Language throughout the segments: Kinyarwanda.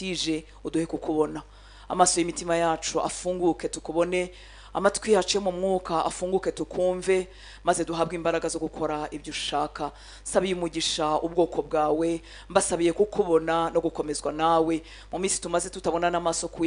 udutije uduhe kukubona. Amaso y'imitima yacu afunguke tukubone, amatwi yacu yo mu mwuka afunguke tukumve, maze duhabwe imbaraga zo gukora ibyo ushaka. Sabiye umugisha ubwoko bwawe, mbasabiye kukubona no gukomezwa nawe. Mu minsi tumaze tutabona n'amaso ku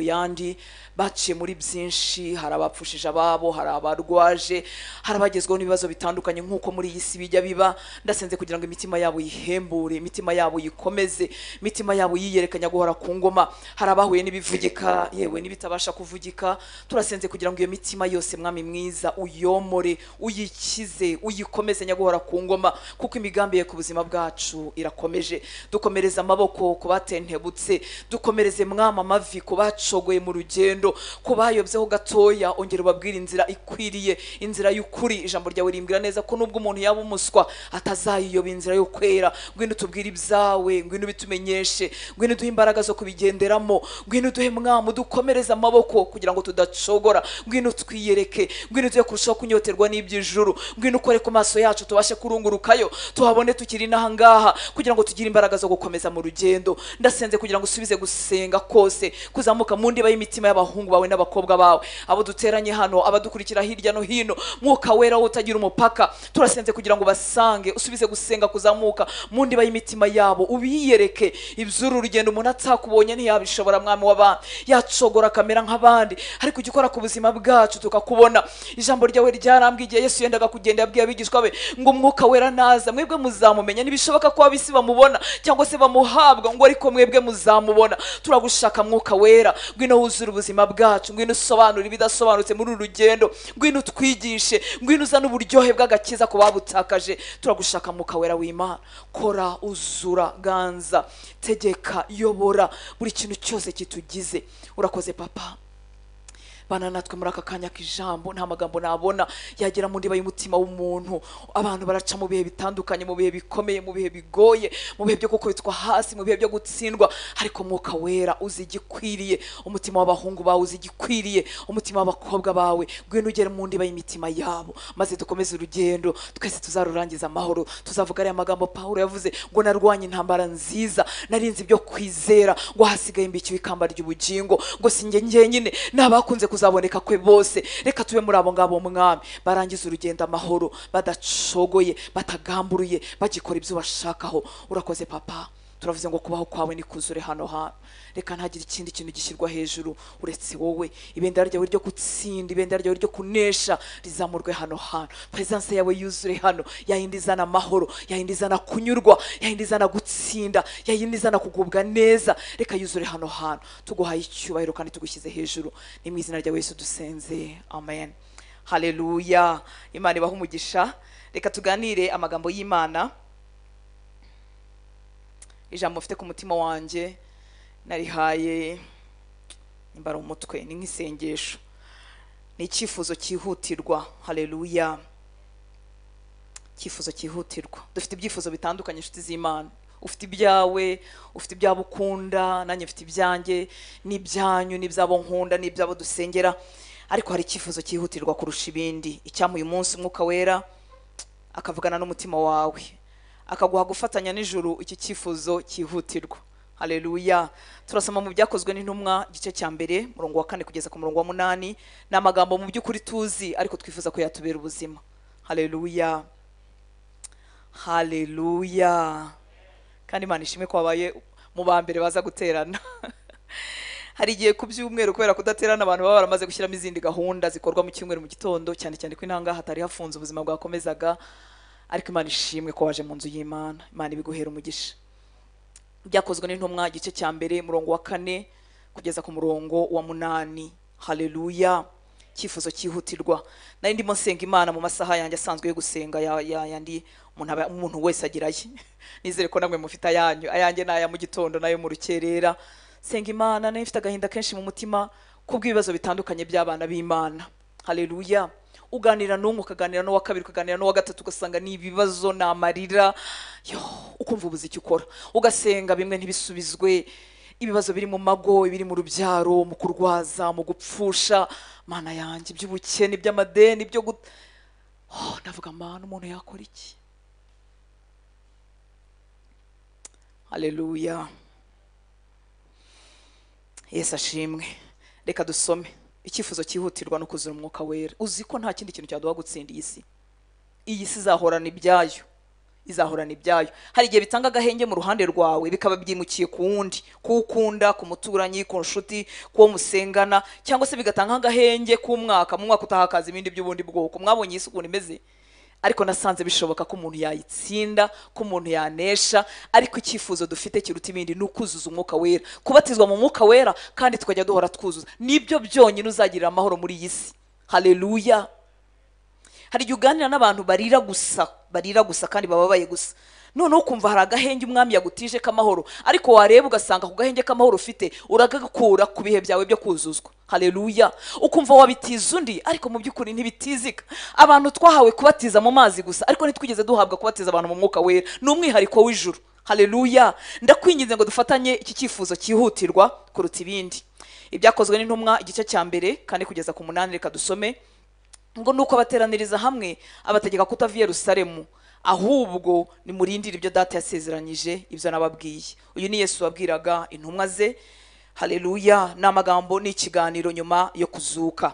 yandi, baciye muri byinshi, hari abapfushije ababo, hari abarwaje, hari abagezweho n'ibibazo bitandukanye nk'uko muri iyi si bijya biba. Ndasenze kugira ngo imitima yabo yihembure, imitima yabo yikomeze, imitima yabo yiyerekanya guhora ku ngoma. Hari abahuye n'ibivugika, yewe n'ibitabasha kuvugika. Turasenze kugira ngo iyo mitima yose, Mwami mwiza, uyomore, uyikize, uyikomeze nyaguhora ku ngoma, kuko imigambi ye ku buzima bwacu irakomeje. Dukomereze amaboko ku batentebutse, dukomereze Mwami amavi ku bacogoye mu rugendo, ku bayobyeho gatoya, ongera ubabwire inzira ikwiriye, inzira y'ukuri. Ijambo ryawe rimbwira neza ko nubwo umuntu yaba umuswa atazayiyoba inzira yo kwera. Ngwino tubwire ibyawe, ngwino bitumenyeshe, ngwino duhe imbaraga zo kubigenderamo, ngwino duhe Mwami udukomereze amaboko kugira ngo tudacogora, ngwino twiyereke, ngwino tuye kurushaho kunyoterwa n'iby'ijuru, ngwino ukore ku maso yacu tubashe kurungurukayo, tuhabone tukiri n'ahangaha, kugira ngo tugire imbaraga zo gukomeza mu rugendo. Ndasenze kugira ngo usubize gusenga kose kuzamuka mu ndiba y'imitima y'abahungu bawe n'abakobwa bawe, abo duteranye hano, abadukurikira hirya no hino. Mwuka wera utagira umupaka, turasenze kugira ngo basange, usubize gusenga kuzamuka mu ndiba y'imitima yabo, ubiyereke iby'uru rugendo. Umuntu atakubonye ntiyabishobora, Mwami w'abantu, yacogora kamera nk'abandi, ariko ujya ukora ku buzima bwacu tukakubona. Ijambo ryawe ryarambwiye igihe Yesu yendaga kugenda, yabwiye abigishwa be ngo umwuka wera naza mwebwe muzamumenya. Ntibishoboka ko abisi bamubona cyangwa se bamuhabwa, ngo ariko mwebwe muzamubona. Turagushaka mwuka wera, ngwino wuzure ubuzima bwacu, ngwino usobanure ibidasobanutse muri uru rugendo, ngwino utwigishe, ngwino uzane uburyohe bw'agakiza ku babutakaje. Turagushaka mwuka wera w'Imana, kora, uzura, ganza, tegeka, yobora buri kintu cyose kitugize. Urakoze Papa, bana natwe muri aka kanya k'ijambo. Nta magambo nabona yagera mu ndiba y'umutima w'umuntu. Abantu baraca mu bihe bitandukanye, mu bihe bikomeye, mu bihe bigoye, mu bihe byo gukubitwa hasi, mu bihe byo gutsindwa, ariko mwuka wera uzi igikwiriye umutima w'abahungu bawe, uzi igikwiriye umutima w'abakobwa bawe. Ngwino ugere mu ndiba y'imitima yabo, maze dukomeze urugendo, twese tuzarurangiza amahoro. Tuzavuga ariya magambo Pawulo yavuze ngo narwanye intambara nziza, narinze ibyo kwizera, ngo hasigaye imbikiwe ikamba ry'ubugingo, ngo sinjye njyenyine n'abakunze kuzaboneka kwe bose. Reka tube muri abo ngabo Mwami, barangiza urugendo amahoro, badacogoye, batagamburuye, bagikora ibyo bashakaho. Urakoze Papa, turavuze ngo kubaho kwawe ni kuzure hano hantu. Reka ntagire ikindi kintu gishyirwa hejuru uretse wowe. Ibendera ryawe ryo gutsinda, ibendera ryawe ryo kunesha rizamurwe hano hantu. Presence yawe yuzure hano, yayindi izana amahoro, yayindi izana kunyurwa, yayindi izana gutsinda, yayindi izana kugubwa neza. Reka yuzure hano hantu. Tuguhaye icyubahiro kandi tugushyize hejuru. Ni mu izina rya Yesu dusenze, amen. Haleluya. Imana ibahe umugisha. Reka tuganire amagambo y'Imana. Ijambo mfite ku mutima wanjye narihaye nimbara umutwe, ni nk'isengesho, ni icyifuzo cyihutirwa. Haleluya. Icyifuzo cyihutirwa. Dufite ibyifuzo bitandukanye, inshuti z'Imana. Ufite ibyawe, ufite ibyabo ukunda, nanjye mfite ibyanjye, n'ibyanyu, n'ibyabo nkunda, n'ibyabo dusengera, ariko hari icyifuzo cyihutirwa kurusha ibindi. Icyampa uyu munsi umwuka wera akavugana n'umutima wawe, akaguha gufatanya n'ijuru iki cyifuzo cyihutirwa. Haleluya. Turasoma mu byakozwe n'intumwa igice cya mbere, murongo wa 4 kugeza ku murongo wa 8. Ni amagambo mu by'ukuri tuzi, ariko twifuza ko yatubera ubuzima. Haleluya. Haleluya. Kandi Imana ishimwe ko wabaye mu ba mbere baza guterana. Hari igihe ku byumweru kubera kudaterana abantu baba baramaze gushyiramo izindi gahunda zikorwa mu cyumweru mu gitondo, cyane cyane ko intanga hatari hafunze, ubuzima bwakomezaga. Ariko Imana ishimwe ko waje mu nzu y'Imana. Imana ibiguhera umugisha. Byakozwe n'intumwa igice cya mbere, murongo wa 4 kugeza ku murongo wa 8. Haleluya. Icyifuzo cyihutirwa. Nari ndimo nsenga Imana mu masaha yanjye asanzwe yo gusenga, yandi umuntu wese agiraye. Nizere ko namwe mufite ayanyu, ayanjye n'aya mu gitondo nayo mu rukerera. Senga Imana, nari mfite agahinda kenshi mu mutima kubw'ibibazo bitandukanye by'abana b'Imana. Haleluya. Uganira n'umwe, ukaganira n'uwa kabiri, ukaganira n'uwa gatatu, ugasanga ni ibibazo, ni amarira, yo ukumva ubuze icyo ukora. Ugasenga bimwe ntibisubizwe, ibibazo biri mu mago, ibiri mu rubyaro, mu kurwaza, mu gupfusha, Mana yanjye, iby'ubukene, iby'amadeni, ibyo ndavuga Mana, umuntu yakora iki? Haleluya. Yesu ashimwe. Reka dusome. Icyifuzo cyihutirwa no kuzura umwuka wera. Uzi ko nta kindi kintu cyaduha gutsinda iyi si. Iyi si izahorana ibyayo, izahorana ibyayo. Hari igihe bitanga agahenge mu ruhande rwawe bikaba byimukiye ku wundi, kuwukunda, ku muturanyi, ku nshuti, kuwo musengana, cyangwa se bigatanga agahenge k'umwaka, mu mwaka utahakaza ibindi by'ubundi bwoko. Mwabonye isi ukuntu imeze? Ariko nasanze bishoboka ko umuntu yayitsinda, ko umuntu yanesha. Ariko icyifuzo dufite kiruta ibindi ni ukuzuza umwuka wera, kubatizwa mu mwuka wera, kandi tukajya duhora twuzuza. Nibyo byonyine uzagirira amahoro muri iyi si. Haleluya. Hari igihe uganira n'abantu barira gusa, barira gusa kandi bababaye gusa. Noneho ukumva hari agahenge umwami yagutije k'amahoro, ariko wareba ugasanga ku gahenge k'amahoro ufite uragakura ku bihe byawe byo kuzuzwa. Haleluya. Ukumva wabitiza undi, ariko mu by'ukuri ntibitizika. Abantu twahawe kubatiza mu mazi gusa, ariko ntitwigeze duhabwa kubatiza abantu mu mwuka wera. Ni umwihariko w'ijuru. Haleluya. Ndakwinginze ngo dufatanye iki cyifuzo cyihutirwa kuruta ibindi. Ibyakozwe n'intumwa igice cya 2 4 kugeza ku 8, reka dusome. Ngo nuko abateraniriza hamwe abategeka kutava i Yerusalemu, ahubwo nimurindire ibyo data yasezeranyije, ibyo nababwiye. Uyu ni Yesu wabwiraga intumwa ze. Haleluya. Ni amagambo, ni ikiganiro nyuma yo kuzuka.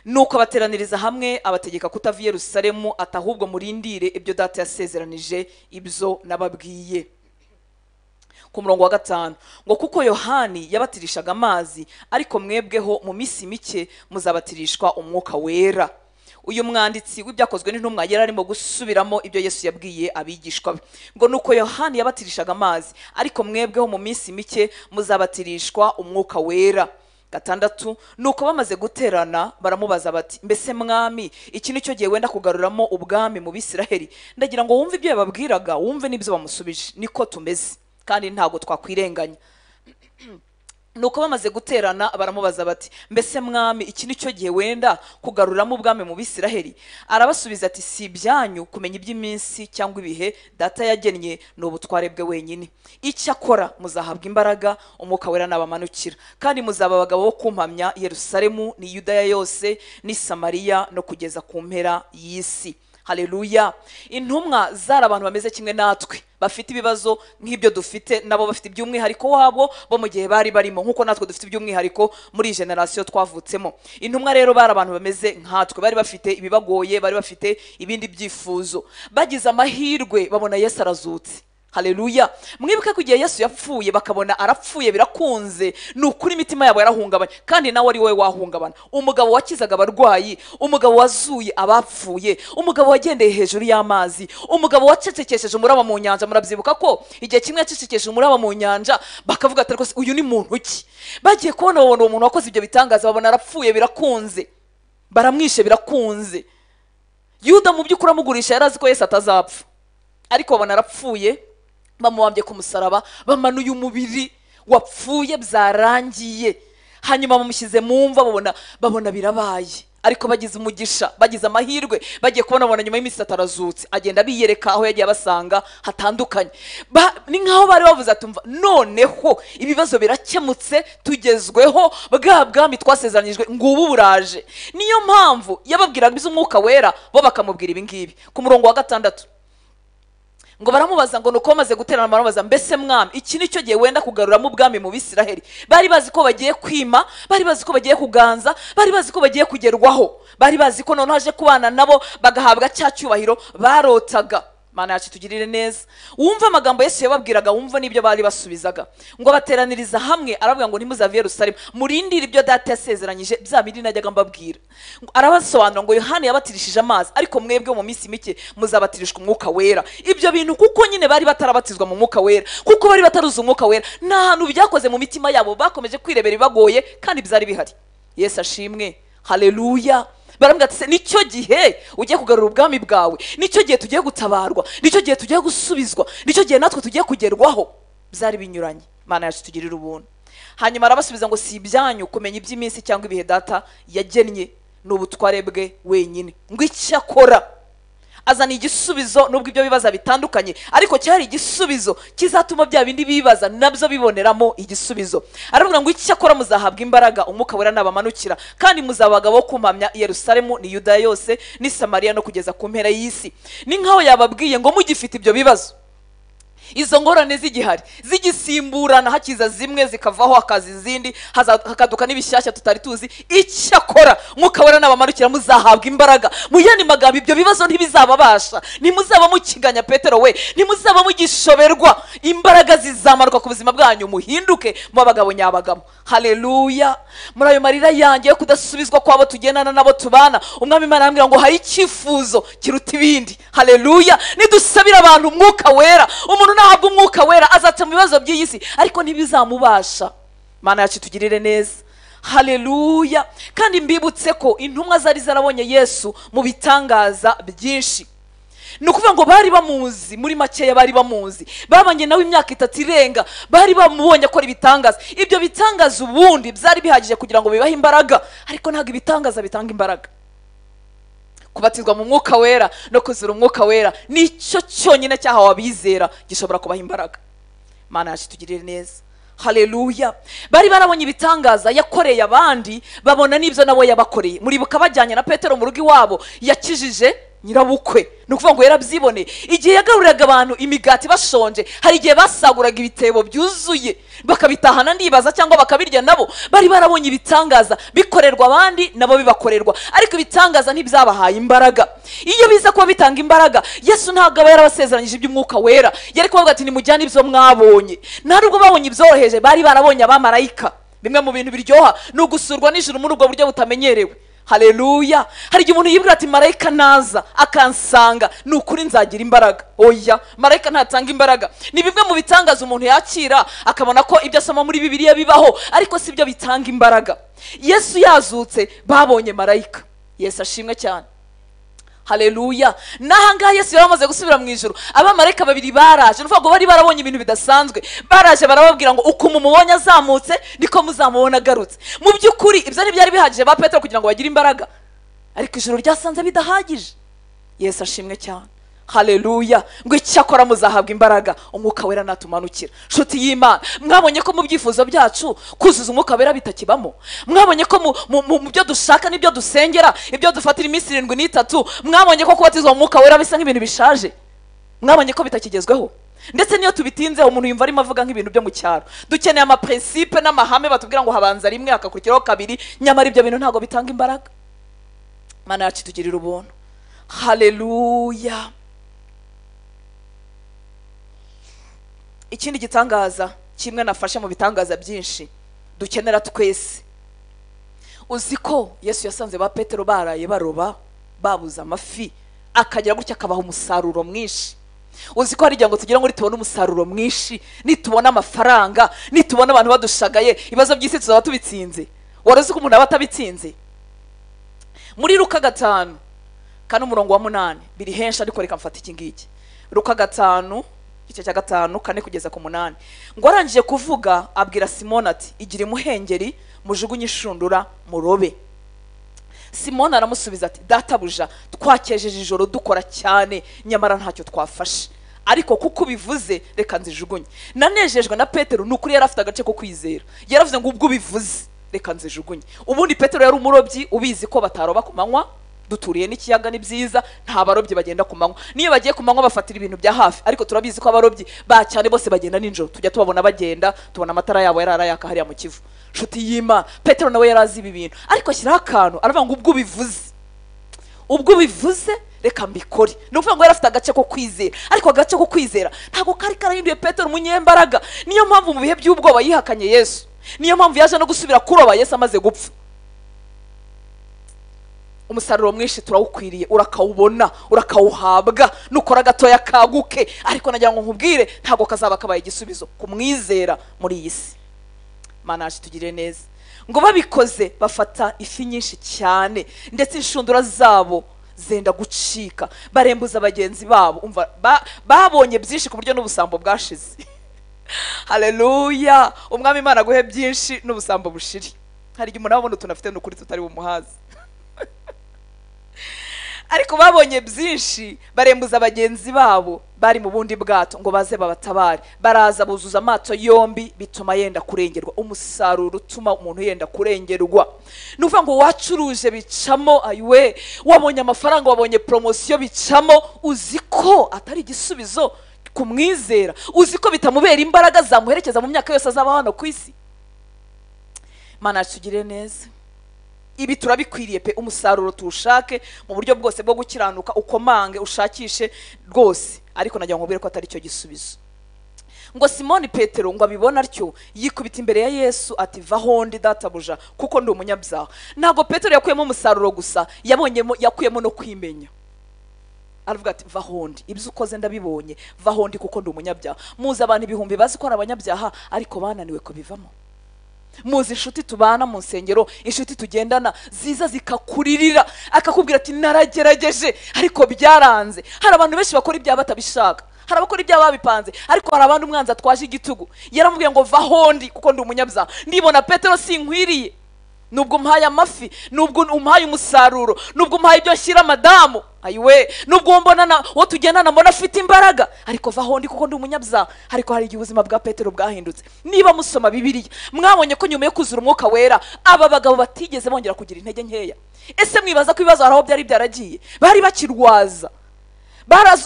Nuko abateraniriza hamwe abategeka kutava i Yerusalemu, atahubwo murindire ibyo data yasezeranije, ibyo nababwiye. Ku murongo wa 5 ngo kuko Yohani yabatirishaga amazi, ariko mwebweho mu minsi mike muzabatirishwa umwuka wera. Uyu mwanditsi w'ibyakozwe n'intumwa yari arimo gusubiramo ibyo Yesu yabwiye abigishwa be. Ngo nuko Yohani yabatirishaga amazi, ariko mwebweho mu minsi mike muzabatirishwa umwuka wera. 6 nuko bamaze guterana baramubaza bati, mbese mwami, iki nicyo gihe wenda kugaruramo ubwami mu Bisiraheli? Ndagira ngo wumve ibyo yababwiraga, wumve n'ibyo bamusubije. Niko tumeze kandi ntago twakwirenganya. Nuko bamaze guterana baramubaza bati, mbese mwami, iki nicyo gihe wenda kugaruramo ubwami mu Bisiraheli? Arabasubiza ati, si ibyanyu kumenya iby'iminsi cyangwa ibihe data yagennye, ni ubutware bwe wenyine. Icyakora muzahabwa imbaraga umwuka wera nabamanukira, kandi muzaba abagabo bo kumpamya Yerusalemu ni Yudaya yose ni Samariya no kugeza ku mpera y'isi. Haleluya. Intumwa zari abantu bameze kimwe natwe, bafite ibibazo nk'ibyo dufite, nabo bafite iby'umwihariko wabo bo mu gihe bari barimo, nkuko natwe dufite iby'umwihariko muri generation twavutsemo. Intumwa rero bari abantu bameze nkatwe, bari bafite ibibagoye, bari bafite ibindi byifuzo. Bagize amahirwe babona Yesu arazutse. Haleluya. Mwibuke ko igihe Yesu yapfuye bakabona arapfuye birakunze, ni ukuri imitima yabo yarahungabanye, kandi nawe ari wowe wahungabana. Umugabo wakizaga abarwayi, umugabo wazuye abapfuye, umugabo wagendeye hejuru y'amazi, umugabo wacecekesheje umuraba mu nyanja. Murabyibuka ko igihe kimwe yacecekesheje umuraba mu nyanja, bakavuga ati rwose uyu ni muntu ki? Bagiye kubona babona uwo muntu wakoze ibyo bitangaza, babona arapfuye birakunze, baramwishe birakunze. Yuda mu by'ukuri amugurisha yari azi ko Yesu atazapfa, ariko babona arapfuye, bamubambye ku musaraba, bamanuye umubiri wapfuye byarangiye, hanyuma bamushyize mu mva, babona birabaye. Ariko bagize umugisha, bagize amahirwe, bagiye kubona babona nyuma y'iminsi atarazutse, agenda biyereka aho yagiye abasanga hatandukanye. Ni nkaho bari bavuze ati umva, noneho ibibazo birakemutse, tugezweho, bwa bwami twasezeranyijwe ngubu buraje. Niyo mpamvu yababwiraga iby'umwuka wera, bo bakamubwira ibi ngibi. Ku murongo wa 6 ngo baramubaza ngo nuko bamaze guterana baramubaza, mbese mwami, iki nicyo gihe wenda kugaruramo ubwami mu Bisiraheli? Bari bazi ko bagiye kwima, bari bazi ko bagiye kuganza, bari bazi ko bagiye kugerwaho, bari bazi ko none haje kubana nabo bagahabwa cya cyubahiro barotaga. Mana yacu tugirire neza. Wumva amagambo Yesu yababwiraga, wumva n'ibyo bari basubizaga. Ngo bateraniriza hamwe arababwira ngo ntimuzave Yerusalemu, murindire ibyo data yasezeranyije, bya bindi najyaga mbabwira. Arabasobanura ngo Yohana yabatirishije amazi, ariko mwebwe mu minsi mike muzabatirishwa umwuka wera. Ibyo bintu kuko nyine bari batarabatizwa mu mwuka wera, kuko bari bataruza umwuka wera, nta hantu byakoze mu mitima yabo, bakomeje kwirebera ibagoye kandi byari bihari. Yesu ashimwe. Haleluya. Baramubwira ati nicyo gihe ugiye kugarura ubwami bwawe, nicyo gihe tugiye gutabarwa, nicyo gihe tugiye gusubizwa, nicyo gihe natwe tugiye kugerwaho. Byari binyuranye. Mana yacu tugirire ubuntu. Hanyuma arabasubiza ngo si ibyanyu kumenya iby'iminsi cyangwa ibihe data yagennye, ni ubutware bwe wenyine. Ngo icyakora azana igisubizo, nubwo ibyo bibaza bitandukanye, ariko cyari igisubizo kizatuma bya bindi bibaza nabyo biboneramo igisubizo. Aravuga ngo icyakora muzahabwa imbaraga umwuka wera nabamanukira, kandi muzabaga bo kumpamya Yerusalemu ni Yudaya yose ni Samariya no kugeza ku mpera y'isi. Ni nkaho yababwiye ngo mugifite ibyo bibazo, Izo ngorane zigihari zigisimburana, hakiza zimwe zikavaho hakaza izindi, hakaduka n'ibishyashya tutari tuzi. Icyakora Mwuka Wera nabamanukira muzahabwa imbaraga. Mu yandi magambo, ibyo bibazo ntibizababasha, ntimuzaba mukiganya Petero we, ntimuzaba mugishoberwa. Imbaraga zizamanuka ku buzima bwanyu, muhinduke mu bagabo nyabagabo. Haleluya. Muri ayo marira yanjye yo kudasubizwa kwabo tugendana nabo tubana, Umwami Imana arambwira ngo hari icyifuzo kiruta ibindi. Haleluya. Nidusabira abantu Umwuka Wera, umuntu nahabwa Umwuka Wera azaca mu bibazo by'iyi si, ariko ntibizamubasha. Mana yacu tugirire neza. Haleluya. Kandi mbibutse ko intumwa zari zarabonye Yesu mu bitangaza byinshi. Ni ukuvuga ngo bari bamuzi, muri makeya bari bamuzi, babanye nawe imyaka 3 irenga, bari bamubonye akora ibitangaza. Ibyo bitangaza ubundi byari bihagije kugira ngo bibahe imbaraga, ariko ntabwo ibitangaza bitanga imbaraga. Kubatizwa mu Mwuka Wera no kuzura Umwuka Wera nicyo cyonyine cyahawe abizera gishobora kubaha imbaraga. Mana yacu tugirire neza. Haleluya. Bari barabonye ibitangaza yakoreye abandi, babona n'ibyo nabo yabakoreye. Muribuka bajyanye na Petero mu rugo iwabo, yakijije nyirabukwe. Ni ukuvuga ngo yarabyiboneye. Igihe yagaruriraga abantu imigati bashonje, hari igihe basaguraga ibitebo byuzuye bakabitahana, ndibaza, cyangwa bakabirya nabo. Bari barabonye ibitangaza bikorerwa abandi nabo bibakorerwa, ariko ibitangaza ntibyabahaye imbaraga. Iyo biza kuba bitanga imbaraga, Yesu ntabwo aba yarabasezeranyije iby'Umwuka Wera. Yari kubavuga ati nimujyane ibyo mwabonye. Nta nubwo babonye ibyoroheje, bari barabonye abamarayika. Bimwe mu bintu biryoha ni ugusurwa n'ijuru muri ubwo buryo butamenyerewe. Haleluya. Hari igihe umuntu yibwira ati marayika naza akansanga ni ukuri nzagira imbaraga. Oya, marayika ntatanga imbaraga. Ni bimwe mu bitangaza umuntu yakira akabona ko ibyo asoma muri Bibiliya bibaho, ariko si byo bitanga imbaraga. Yesu yazutse babonye marayika. Yesu ashimwe cyane. Haleluya. N'ahangaha Yesu yari amaze gusubira mu ijuru, abamarayika babiri baraje. Ni ukuvuga ngo bari barabonye ibintu bidasanzwe, baraje barababwira ngo uko mumubonye azamutse niko muzamubona agarutse. Mu by'ukuri ibyo ntibyari bihagije ba Petero kugira ngo bagire imbaraga, ariko ijuru ryasanze bidahagije. Yesu ashimwe cyane. Haleluya. Ngo icyakora muzahabwa imbaraga Umwuka Wera natumanukira. Nshuti y'Imana, mwabonye ko mu byifuzo byacu kuzuza Umwuka Wera bitakibamo. Mwabonye ko mu byo dushaka n'ibyo dusengera, ibyo dufatira iminsi 73, mwabonye ko kubatizwa mu Mwuka Wera bisa nk'ibintu bishaje. Mwabonye ko bitakigezweho. Ndetse niyo tubitinze umuntu yumva arimo avuga nk'ibintu byo mu cyaro. Dukeneye amaprincipe n'amahame batubwira ngo habanza rimwe hakakurikiraho kabiri, nyamara ibyo bintu ntabwo bitanga imbaraga. Mana yacu tugirire ubuntu. Haleluya. Ikindi gitangaza kimwe nafashe mu bitangaza byinshi dukenera twese, uzi ko Yesu yasanze ba Petero baraye baroba babuze amafi, akagira gutya akabaha umusaruro mwinshi. Uzi ko hari igihe ngo tugira ngo nitubona umusaruro mwinshi, nitubona amafaranga, nitubona abantu badushagaye, ibibazo by'isi tuzaba tubitsinze. Wari uzi ko umuntu aba atabitsinze? Muri Luka 5 kane umurongo wa 8, biri henshi ariko reka mfate iki ngiki. Luka 5 igice cya 5 4 kugeza ku 8. Ngo arangije kuvuga abwira Simoni ati igira imuhengeri mujugunye inshundura murobe. Simoni aramusubiza ati databuja, twakejeje ijoro dukora cyane nyamara ntacyo twafashe, ariko kuko ubivuze reka nzijugunye. Nanejejwe na Petero, ni ukuri yari afite agace ko kwizera. Yaravuze ngo ubwo ubivuze reka nzijugunye. Ubundi Petero yari umurobyi ubizi ko bataroba ku manywa, duturiye n'ikiyaga ni byiza, nta barobyi bagenda ku manywa. Niyo bagiye ku manywa bafatira ibintu bya hafi, ariko turabizi ko abarobyi ba cyane bose bagenda nijoro, tujya tubabona bagenda, tubona amatara yabo yarara yaka hariya mu Kivu. Nshuti y'Imana, Petero nawe yarazi ibi bintu, ariko ashyiraho akantu aravuga ngo ubwo ubivuze, ubwo ubivuze reka mbikore. Ni ukuvuga ngo yari afite agace ko kwizera, ariko agace ko kwizera ntabwo kari karahinduye Petero umunyembaraga. Niyo mpamvu mu bihe by'ubwoba yihakanye Yesu, niyo mpamvu yaje no gusubira kuroba Yesu amaze gupfa. Umusaruro mwinshi turawukwiriye, urakawubona, urakawuhabwa, nukora gatoya kaguke, ariko nagira ngo nkubwire ntabwo kazaba kabaye igisubizo kumwizera muri iyi si. Mana yacu tugirire neza. Ngo babikoze bafata ifi nyinshi cyane, ndetse inshundura zabo zenda gucika, barembuza bagenzi babo. Umva, babonye byinshi ku buryo n'ubusambo bwashize. Haleluya. Umwami Imana aguhe byinshi n'ubusambo bushiri. Hari igihe umuntu abona utuntu afite n'ukuri tutari bumuhaze. Ariko babonye byinshi barembuza bagenzi babo bari mu bundi bwato ngo baze babatabare. Baraza buzuza amato yombi, bituma yenda kurengerwa. Umusaruro utuma umuntu yenda kurengerwa. Ni ukuvuga ngo wacuruje bicamo, ayiwe, wabonye amafaranga, wabonye promosiyo bicamo, uzi ko atari igisubizo Kumwizera, uzi ko bitamubera imbaraga zamuherekeza mu myaka yose azaba hano ku isi? Mana tugire neza. Ibi turabikwiriye pe, umusaruro tuwushake mu buryo bwose bwo gukiranuka, ukomange ushakishe rwose, ariko nagira ngo nkubwire ko atari cyo gisubizo. Ngo Simoni Petero ngo abibona atyo, yikubita imbere ya Yesu ati vaho ndi databuja, kuko ndi umunyabyaha. Ntabwo Petero yakuyemo umusaruro gusa, yabonyemo, yakuyemo no kwimenya. Aravuga ati vaho ndi, ibyo ukoze ndabibonye, vaho ndi kuko ndi umunyabyaha. Muzi abantu ibihumbi bazi ko ari abanyabyaha ariko bananiwe kubivamo. Muzi inshuti tubana mu nsengero, inshuti tugendana ziza zikakuririra, akakubwira ati naragerageje ariko byaranze. Hari abantu benshi bakora ibyaha batabishaka, hari abakora ibyaha babipanze, ariko hari abandi umwanzi atwaje igitugu. Yaramubwiye ngo vaho ndi kuko ndi umunyabyaha. Ndibona Petero sinkwiriye, nubwo umpaye amafi, nubwo umpaye umusaruro, nubwo umpaye ibyo nshyira madamu, ayiwe, nubwo mbona uwo tugendana mbona afite imbaraga, ariko vaho ndi kuko ndi umunyabyaha. Ariko hari igihe ubuzima bwa Petero bwahindutse. Niba musoma Bibiliya, mwabonye ko nyuma yo kuzura umwuka wera aba bagabo batigeze bongera kugira intege nkeya. Ese mwibaza ko ibibazo hari aho byari byaragiye? Bari bakirwaza,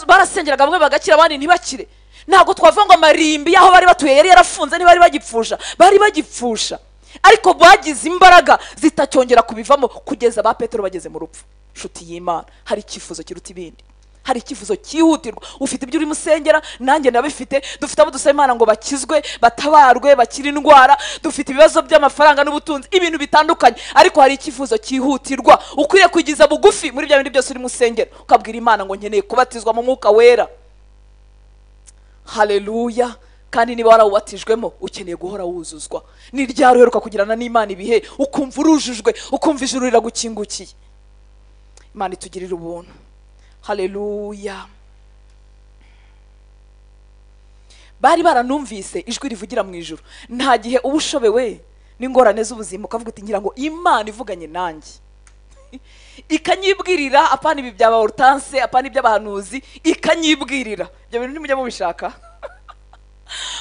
barasengeraga bamwe bagakira abandi ntibakire. Ntabwo twavuga ngo amarimbi y'aho bari batuye yari yarafunze, ntibari bagipfusha, bari bagipfusha, ariko bagize imbaraga zitacyongera kubivamo kugeza ba Petero bageze mu rupfu. Nshuti y'Imana, hari icyifuzo kiruta ibindi, hari icyifuzo cyihutirwa. Ufite ibyo urimo usengera, nanjye ndabifite. Dufite abo dusaba Imana ngo bakizwe, batabarwe, bakire indwara, dufite ibibazo by'amafaranga n'ubutunzi, ibintu bitandukanye, ariko hari icyifuzo cyihutirwa. Ukwiye kwigiza bugufi muri bya bindi byose urimo usengera, ukabwira Imana ngo nkeneye kubatizwa mu mwuka wera. Haleluya. Kandi niba warawubatijwemo ukeneye guhora wuzuzwa. Ni ryari uheruka kugirana n'Imana ibihe ukumva urujujwe, ukumva ijuru riragukingukiye? Imana itugirire ubuntu. Haleluya. Bari baranumvise ijwi rivugira mu ijuru. Nta gihe uba ushobewe n'ingorane z'ubuzima ukavuga uti ngira ngo Imana ivuganye nanjye, ikanyibwirira, apana ibi byaba Hortense, apana iby'abahanuzi, ikanyibwirira. Ibyo bintu ntimujya mubishaka.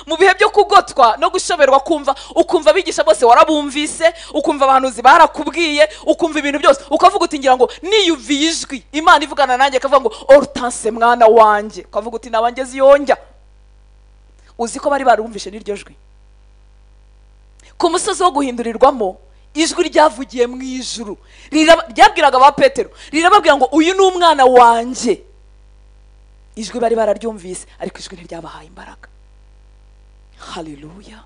Mu bihe byo kugotwa no gushoberwa, kumva ukumva abigisha bose warabumvise, ukumva abahanuzi barakubwiye, ukumva ibintu byose, ukavuga uti ngira ngo niyumviye ijwi Imana ivugana nanjye, ikavuga ngo Hortense mwana wanjye, ukavuga uti nabanjye ziyonjya. Uzi ko bari barumvishe n'iryo jwi ku musozi wo guhindurirwamo? Ijwi ryavugiye mu ijuru ryabwiraga ba Petero, rirababwira ngo uyu ni umwana wanjye. Ijwi bari bararyumvise, ariko ijwi ntiryabahaye imbaraga. Haleluya.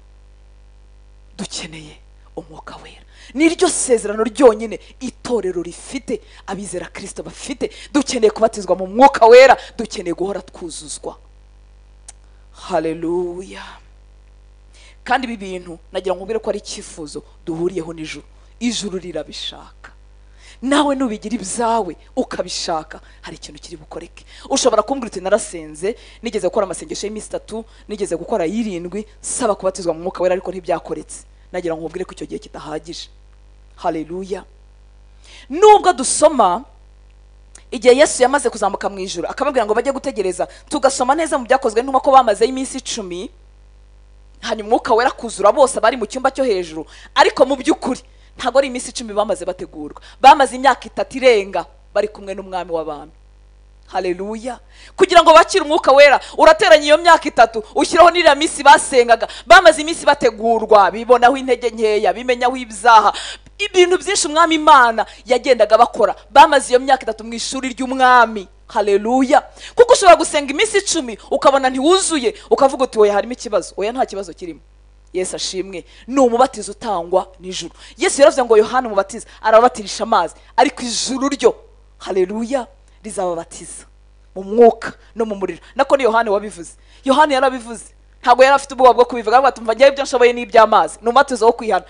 Dukeneye umwuka wera. Niryo sezerano ryonyine itorero rifite, abizera Kristo bafite. Dukeneye kubatizwa mu mwuka wera, dukeneye guhora twuzuzwa. Haleluya. Kandi ibi bintu nagira ngo nkubwire ko ari icyifuzo duhuriyeho n'ijuru. Ijuru rirabishaka. Nawe nubigira ibyawe ukabishaka, hari ikintu kiri bukoreke. Ushobora kumbwira uti narasenze, nigeze gukora amasengesho y'iminsi 3, nigeze gukora 7, saba kubatizwa mu mwuka wera, ariko ntibyakoretse. Nagira ngo nkubwire ko icyo gihe kidahagije. Haleluya. Nubwo dusoma igihe Yesu yamaze kuzamuka mu ijuru akababwira ngo bajye gutegereza, tugasoma neza mu byakozwe n'intumwa ko bamaze iminsi 10, hanyuma umwuka wera kuzura bose bari mu cyumba cyo hejuru, ariko mu by'ukuri ntabwo ari iminsi 10 bamaze bategurwa. Bamaze imyaka 3 irenga bari kumwe n'umwami w'abami. Haleluya. Kugira ngo bakire umwuka wera, urateranya iyo myaka 3 ushyiraho n'iriya minsi basengaga. Bamaze iminsi bategurwa, bibonaho intege nkeya, bimenyaho ibyaha, ibintu byinshi umwami Imana yagendaga bakora. Bamaze iyo myaka 3 mu ishuri ry'umwami. Haleluya. Kuko ushobora gusenga iminsi 10 ukabona ntiwuzuye, ukavuga uti oya harimo ikibazo. Oya nta kibazo kirimo. Yesu ashimwe. Ni umubatizo utangwa n'ijuru. Yesu yaravuze ngo Yohana umubatiza arababatirisha amazi, ariko ijuru ryo, haleluya, rizababatiza mu mwuka no mu muriro. Nako ni Yohana wabivuze. Yohana yarabivuze. Ntabwo yari afite ubwoba bwo kubivuga, aravuga ati umva njyewe ibyo nshoboye ni iby'amazi, ni umubatizo wo kwihana,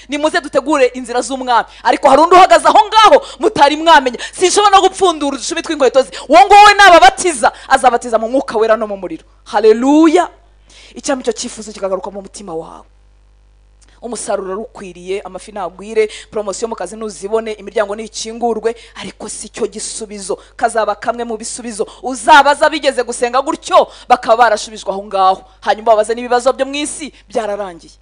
nimuze dutegure inzira z'umwami. Ariko hari undi uhagaze aho ngaho mutari mwamenya, sinshobora no gupfundura udushumi tw'inkweto ze, uwo nguwo we nababatiza azabatiza mu mwuka wera no mu muriro. Haleluya. Icyampa icyo cyifuzo kikagaruka mu mutima wawe. Umusaruro urukwiriye, amafi nagwire, promosiyo mu kazi nuzibone, imiryango nikingurwe, ariko si cyo gisubizo. Kazaba kamwe mu bisubizo. Uzabaza bigeze gusenga gutyo bakaba barashubijwe aho ngaho, hanyuma babaze n'ibibazo byo mu isi byararangiye.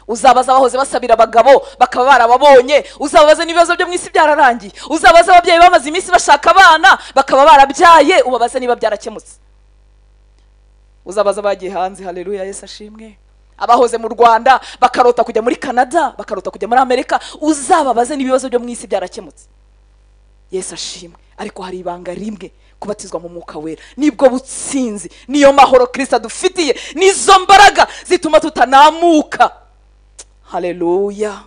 Uzabaza abahoze basabira abagabo bakaba barababonye, uzabaza n'ibibazo byo mu isi byararangiye. Uzabaza ababyeyi bamaze iminsi bashaka abana bakaba barabyaye, ubabaze niba byarakemutse. Uzabaza bagiye hanze, haleluya, Yesu ashimwe. Abahoze mu Rwanda bakarota kujya muri Canada, bakarota kujya muri Amerika, uzababaze n'ibibazo byo mu isi byarakemutse. Yesu ashimwe. Ariko hari ibanga rimwe, kubatizwa mu mwuka wera nibwo butsinzi, niyo mahoro Kristo adufitiye, nizo mbaraga zituma tutanamuka. Haleluya,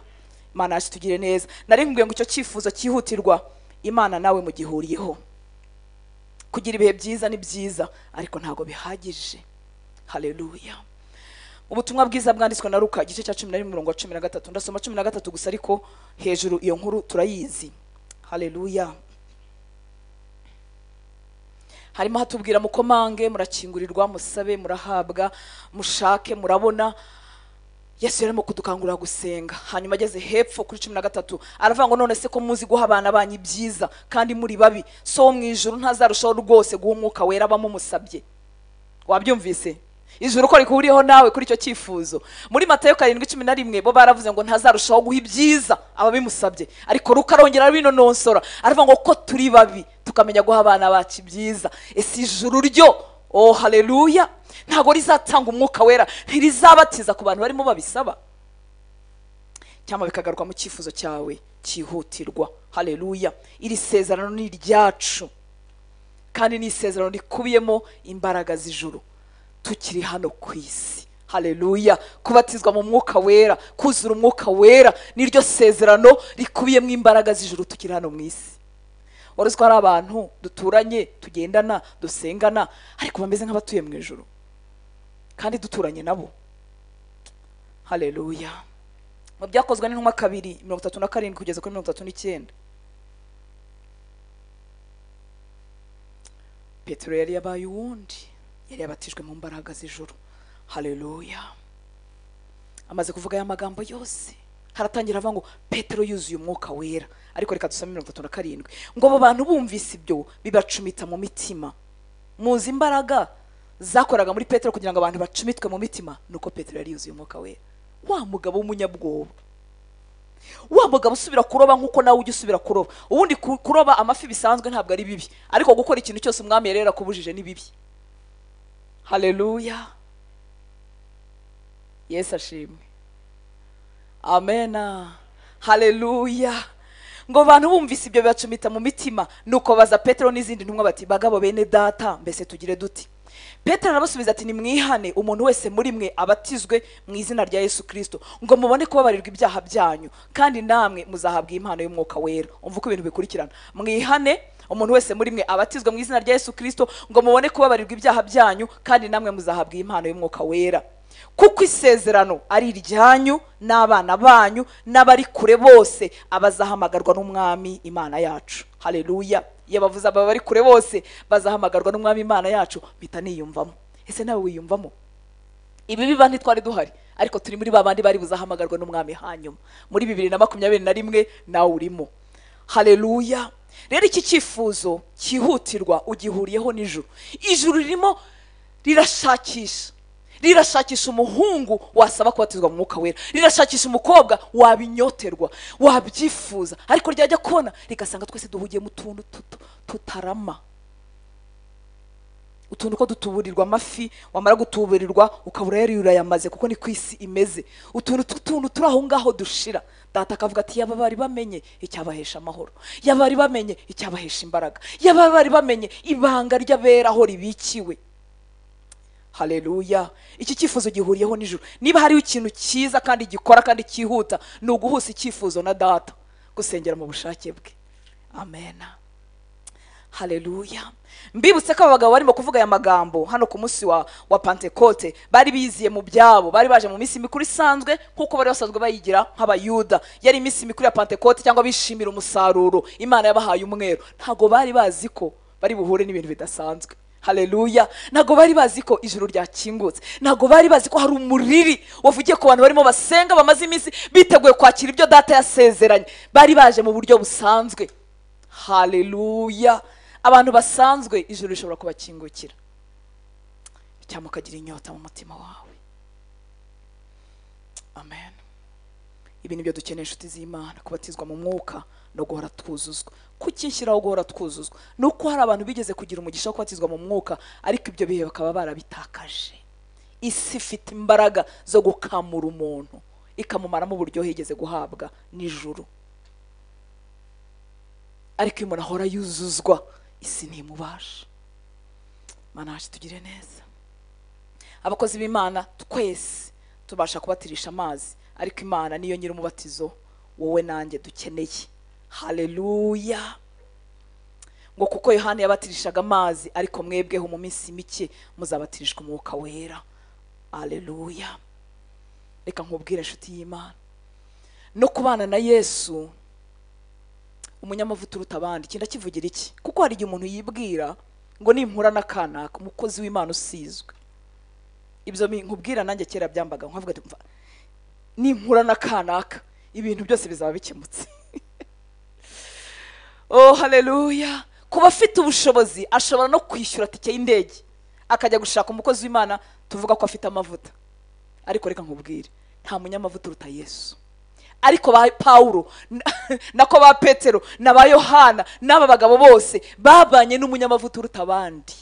Imana yacu tugire neza. Nari nkubwiye ngo icyo cyifuzo cyihutirwa Imana nawe mugihuriyeho. Kugira ibihe byiza ni byiza, ariko ntago bihagije. Haleluya. Ubutumwa bwiza bwanditswe na Luka igice cya 11 umurongo wa 13. Ndasoma 13 gusa, ariko hejuru iyo nkuru turayizi. Haleluya. Harimo hatubwira mukomange murakingurirwa, musabe murahabwa, mushake murabona. Yesu yarimo kudukangurira gusenga. Hanyuma ageze hepfo kuri 13 aravuga ngo none se ko muzi guha abana banyu ibyiza kandi muri babi, so mu ijuru ntazarushaho rwose guha umwuka wera abamumusabye. Wabyumvise? Ijuru ko rikuriyeho nawe kuri icyo cyifuzo. Muri Matayo 7:11 bo baravuze ngo ntazarushaho guha ibyiza ababimusabye, ariko Luka arongera arabinononsora aravuga ngo ko turi babi tukamenya guha abana bacu ibyiza, ese ijuru ryo, oh haleluya, ntago rizatanga umwuka wera, ntirizabatiza ku bantu barimo babisaba. Cyangwa bikagaruka mu cyifuzo cyawe cyihutirwa. Haleluya. Iri sezerano ni iryacu, kandi ni isezerano rikubiyemo imbaraga z'ijuru tukiri hano ku isi. Haleluya. Kubatizwa mu mwuka wera, kuzura umwuka wera, niryo sezerano rikubiyemo imbaraga z'ijuru tukiri hano mu isi. Wari uzi ko hari abantu duturanye, tugendana, dusengana, ariko bameze nk'abatuye mu ijuru kandi duturanye nabo. Haleluya. Mu byakozwe n'intumwa 2:37 kugeza kuri 39, Petero yari yabaye uwundi, yari yabatijwe mu mbaraga z'ijuru. Haleluya. Amaze kuvuga aya magambo yose haratangira avuga ngo Petero yuzuye umwuka wera. Ariko reka dusome 37 ngo abo bantu bumvise ibyo bibacumita mu mitima. Muzi imbaraga zakoraga muri Petero kugira ngo abantu bacumitwe mu mitima, nuko Petero yari yuzuye umwuka wera. Wa mugabo w'umunyabwoba, wa mugabo usubira kuroba nkuko nawe ujya usubira kuroba. Ubundi kuroba amafi bisanzwe ntabwo ari bibi, ariko gukora ikintu cyose umwami yari yarakubujije ni bibi. Haleluya. Yesu ashimwe. Amena. Haleluya. Ngo abantu bumvise ibyo bibacumita mu mitima, nuko baza Petero n'izindi ntumwa bati, bagabo bene data, mbese tugire duti? Petero arabasubiza ati, nimwihane umuntu wese muri mwe abatizwe mu izina rya Yesu Kristo, ngo mubone kubabarirwa ibyaha byanyu, kandi namwe muzahabwa impano y'umwuka wera. Umva uko ibintu bikurikirana. Mwihane umuntu wese muri mwe abatizwe mu izina rya Yesu Kristo, ngo mubone kubabarirwa ibyaha byanyu, kandi namwe muzahabwa impano y'umwuka wera. Kuko isezerano ari iryanyu n'abana banyu n'abari kure bose abazahamagarwa n'umwami Imana yacu. Haleluya. Iyo bavuze aba bari kure bose bazahamagarwa n'umwami Imana yacu, mpita niyumvamo. Ese nawe wiyumvamo? Ibi biba ntitwari duhari, ariko turi muri babandi bari buzahamagarwa n'umwami hanyuma muri 2021 nawe urimo. Haleluya. Rero iki cyifuzo cyihutirwa ugihuriyeho n'ijuru. Ijuru ririmo rirashakisha, rirashakisha umuhungu wasaba kubatizwa mu mwuka wera, rirashakisha umukobwa wabinyoterwa, wabyifuza, ariko ryajya kubona rigasanga twese duhugiye mu tuntu tutarama, utuntu ko dutuburirwa amafi, wamara gutuburirwa ukabura yari urayamaze, kuko ni kwisi imeze. Utuntu tutuntu turi aho ngaho dushira. Data akavuga ati, yaba bari bamenye icyabahesha amahoro, yaba bari bamenye icyabahesha imbaraga, yaba bari bamenye ibanga ry'abera aho ribikiwe. Haleluya. Iki cyifuzo gihuriyeho n'ijuru. Niba hariho ikintu cyiza kandi gikora kandi cyihuta, ni uguhusa icyifuzo na data, gusengera mu bushake bwe. Amen. Haleluya. Mbibutse ko abagabo barimo kuvuga aya magambo hano ku munsi wa Pentekote bari biziye mu byabo, bari baje mu minsi mikuru isanzwe nkuko bari basanzwe bayigira nk'abayuda. Yari iminsi mikuru ya Pentekote, cyangwa bishimira umusaruro Imana yabahaye umwero. Ntago bari bazi ko bari buhure n'ibintu bidasanzwe. Haleluya. Ntago bari bazi ko ijuru ryakingutse, ntago bari bazi ko hari umuriri wavugiye ku bantu barimo basenga bamaze iminsi biteguye kwakira ibyo data yasezeranye. Bari baje mu buryo busanzwe. Haleluya. Abantu basanzwe ijuru rishobora kubakingukira, cyangwa ukagira inyota mu mutima wawe. Amen. Ibi nibyo dukeneye, inshuti z'Imana, kubatizwa mu mwuka no guhora twuzuzwa. Kuki nshyiraho guhora twuzuzwa? Ni uko hari abantu bigeze kugira umugisha wo kubatizwa mu mwuka, ariko ibyo bihe bakaba barabitakaje. Isi ifite imbaraga zo gukamura umuntu, ikamumaramo uburyohe yigeze guhabwa n'ijuru. Ariko iyo umuntu ahora yuzuzwa, isi ntimubasha. Mana yacu tugire neza. Abakozi b'Imana twese tubasha kubatirisha amazi, ariko Imana niyo nyiri umubatizo wowe nanjye dukeneye. Haleluya. Ngo kuko Yohana yabatirishaga amazi, ariko mwebweho mu minsi mike muzabatirishwa umwuka wera. Haleluya. Reka nkubwire inshuti y'Imana, no kubana na Yesu umunyamavuta uruta abandi, kinda kivugira iki? Kuko hari igihe umuntu yibwira ngo nimpura na kanaka umukozi w'Imana usizwe. Ibyo nkubwira nanjye kera byambaga, nkavuga ati nimpura na kanaka ibintu byose bizaba bikemutse. Oh haleluya. Kuba afite ubushobozi ashobora no kwishyura tike y'indege akajya gushaka umukozi w'Imana tuvuga ko afite amavuta. Ariko reka nkubwire, nta munyamavuta uruta Yesu. Ariko ba Paulo nako ba Petero na ba Yohana n'aba bagabo bose babanye n'umunyamavuta uruta abandi,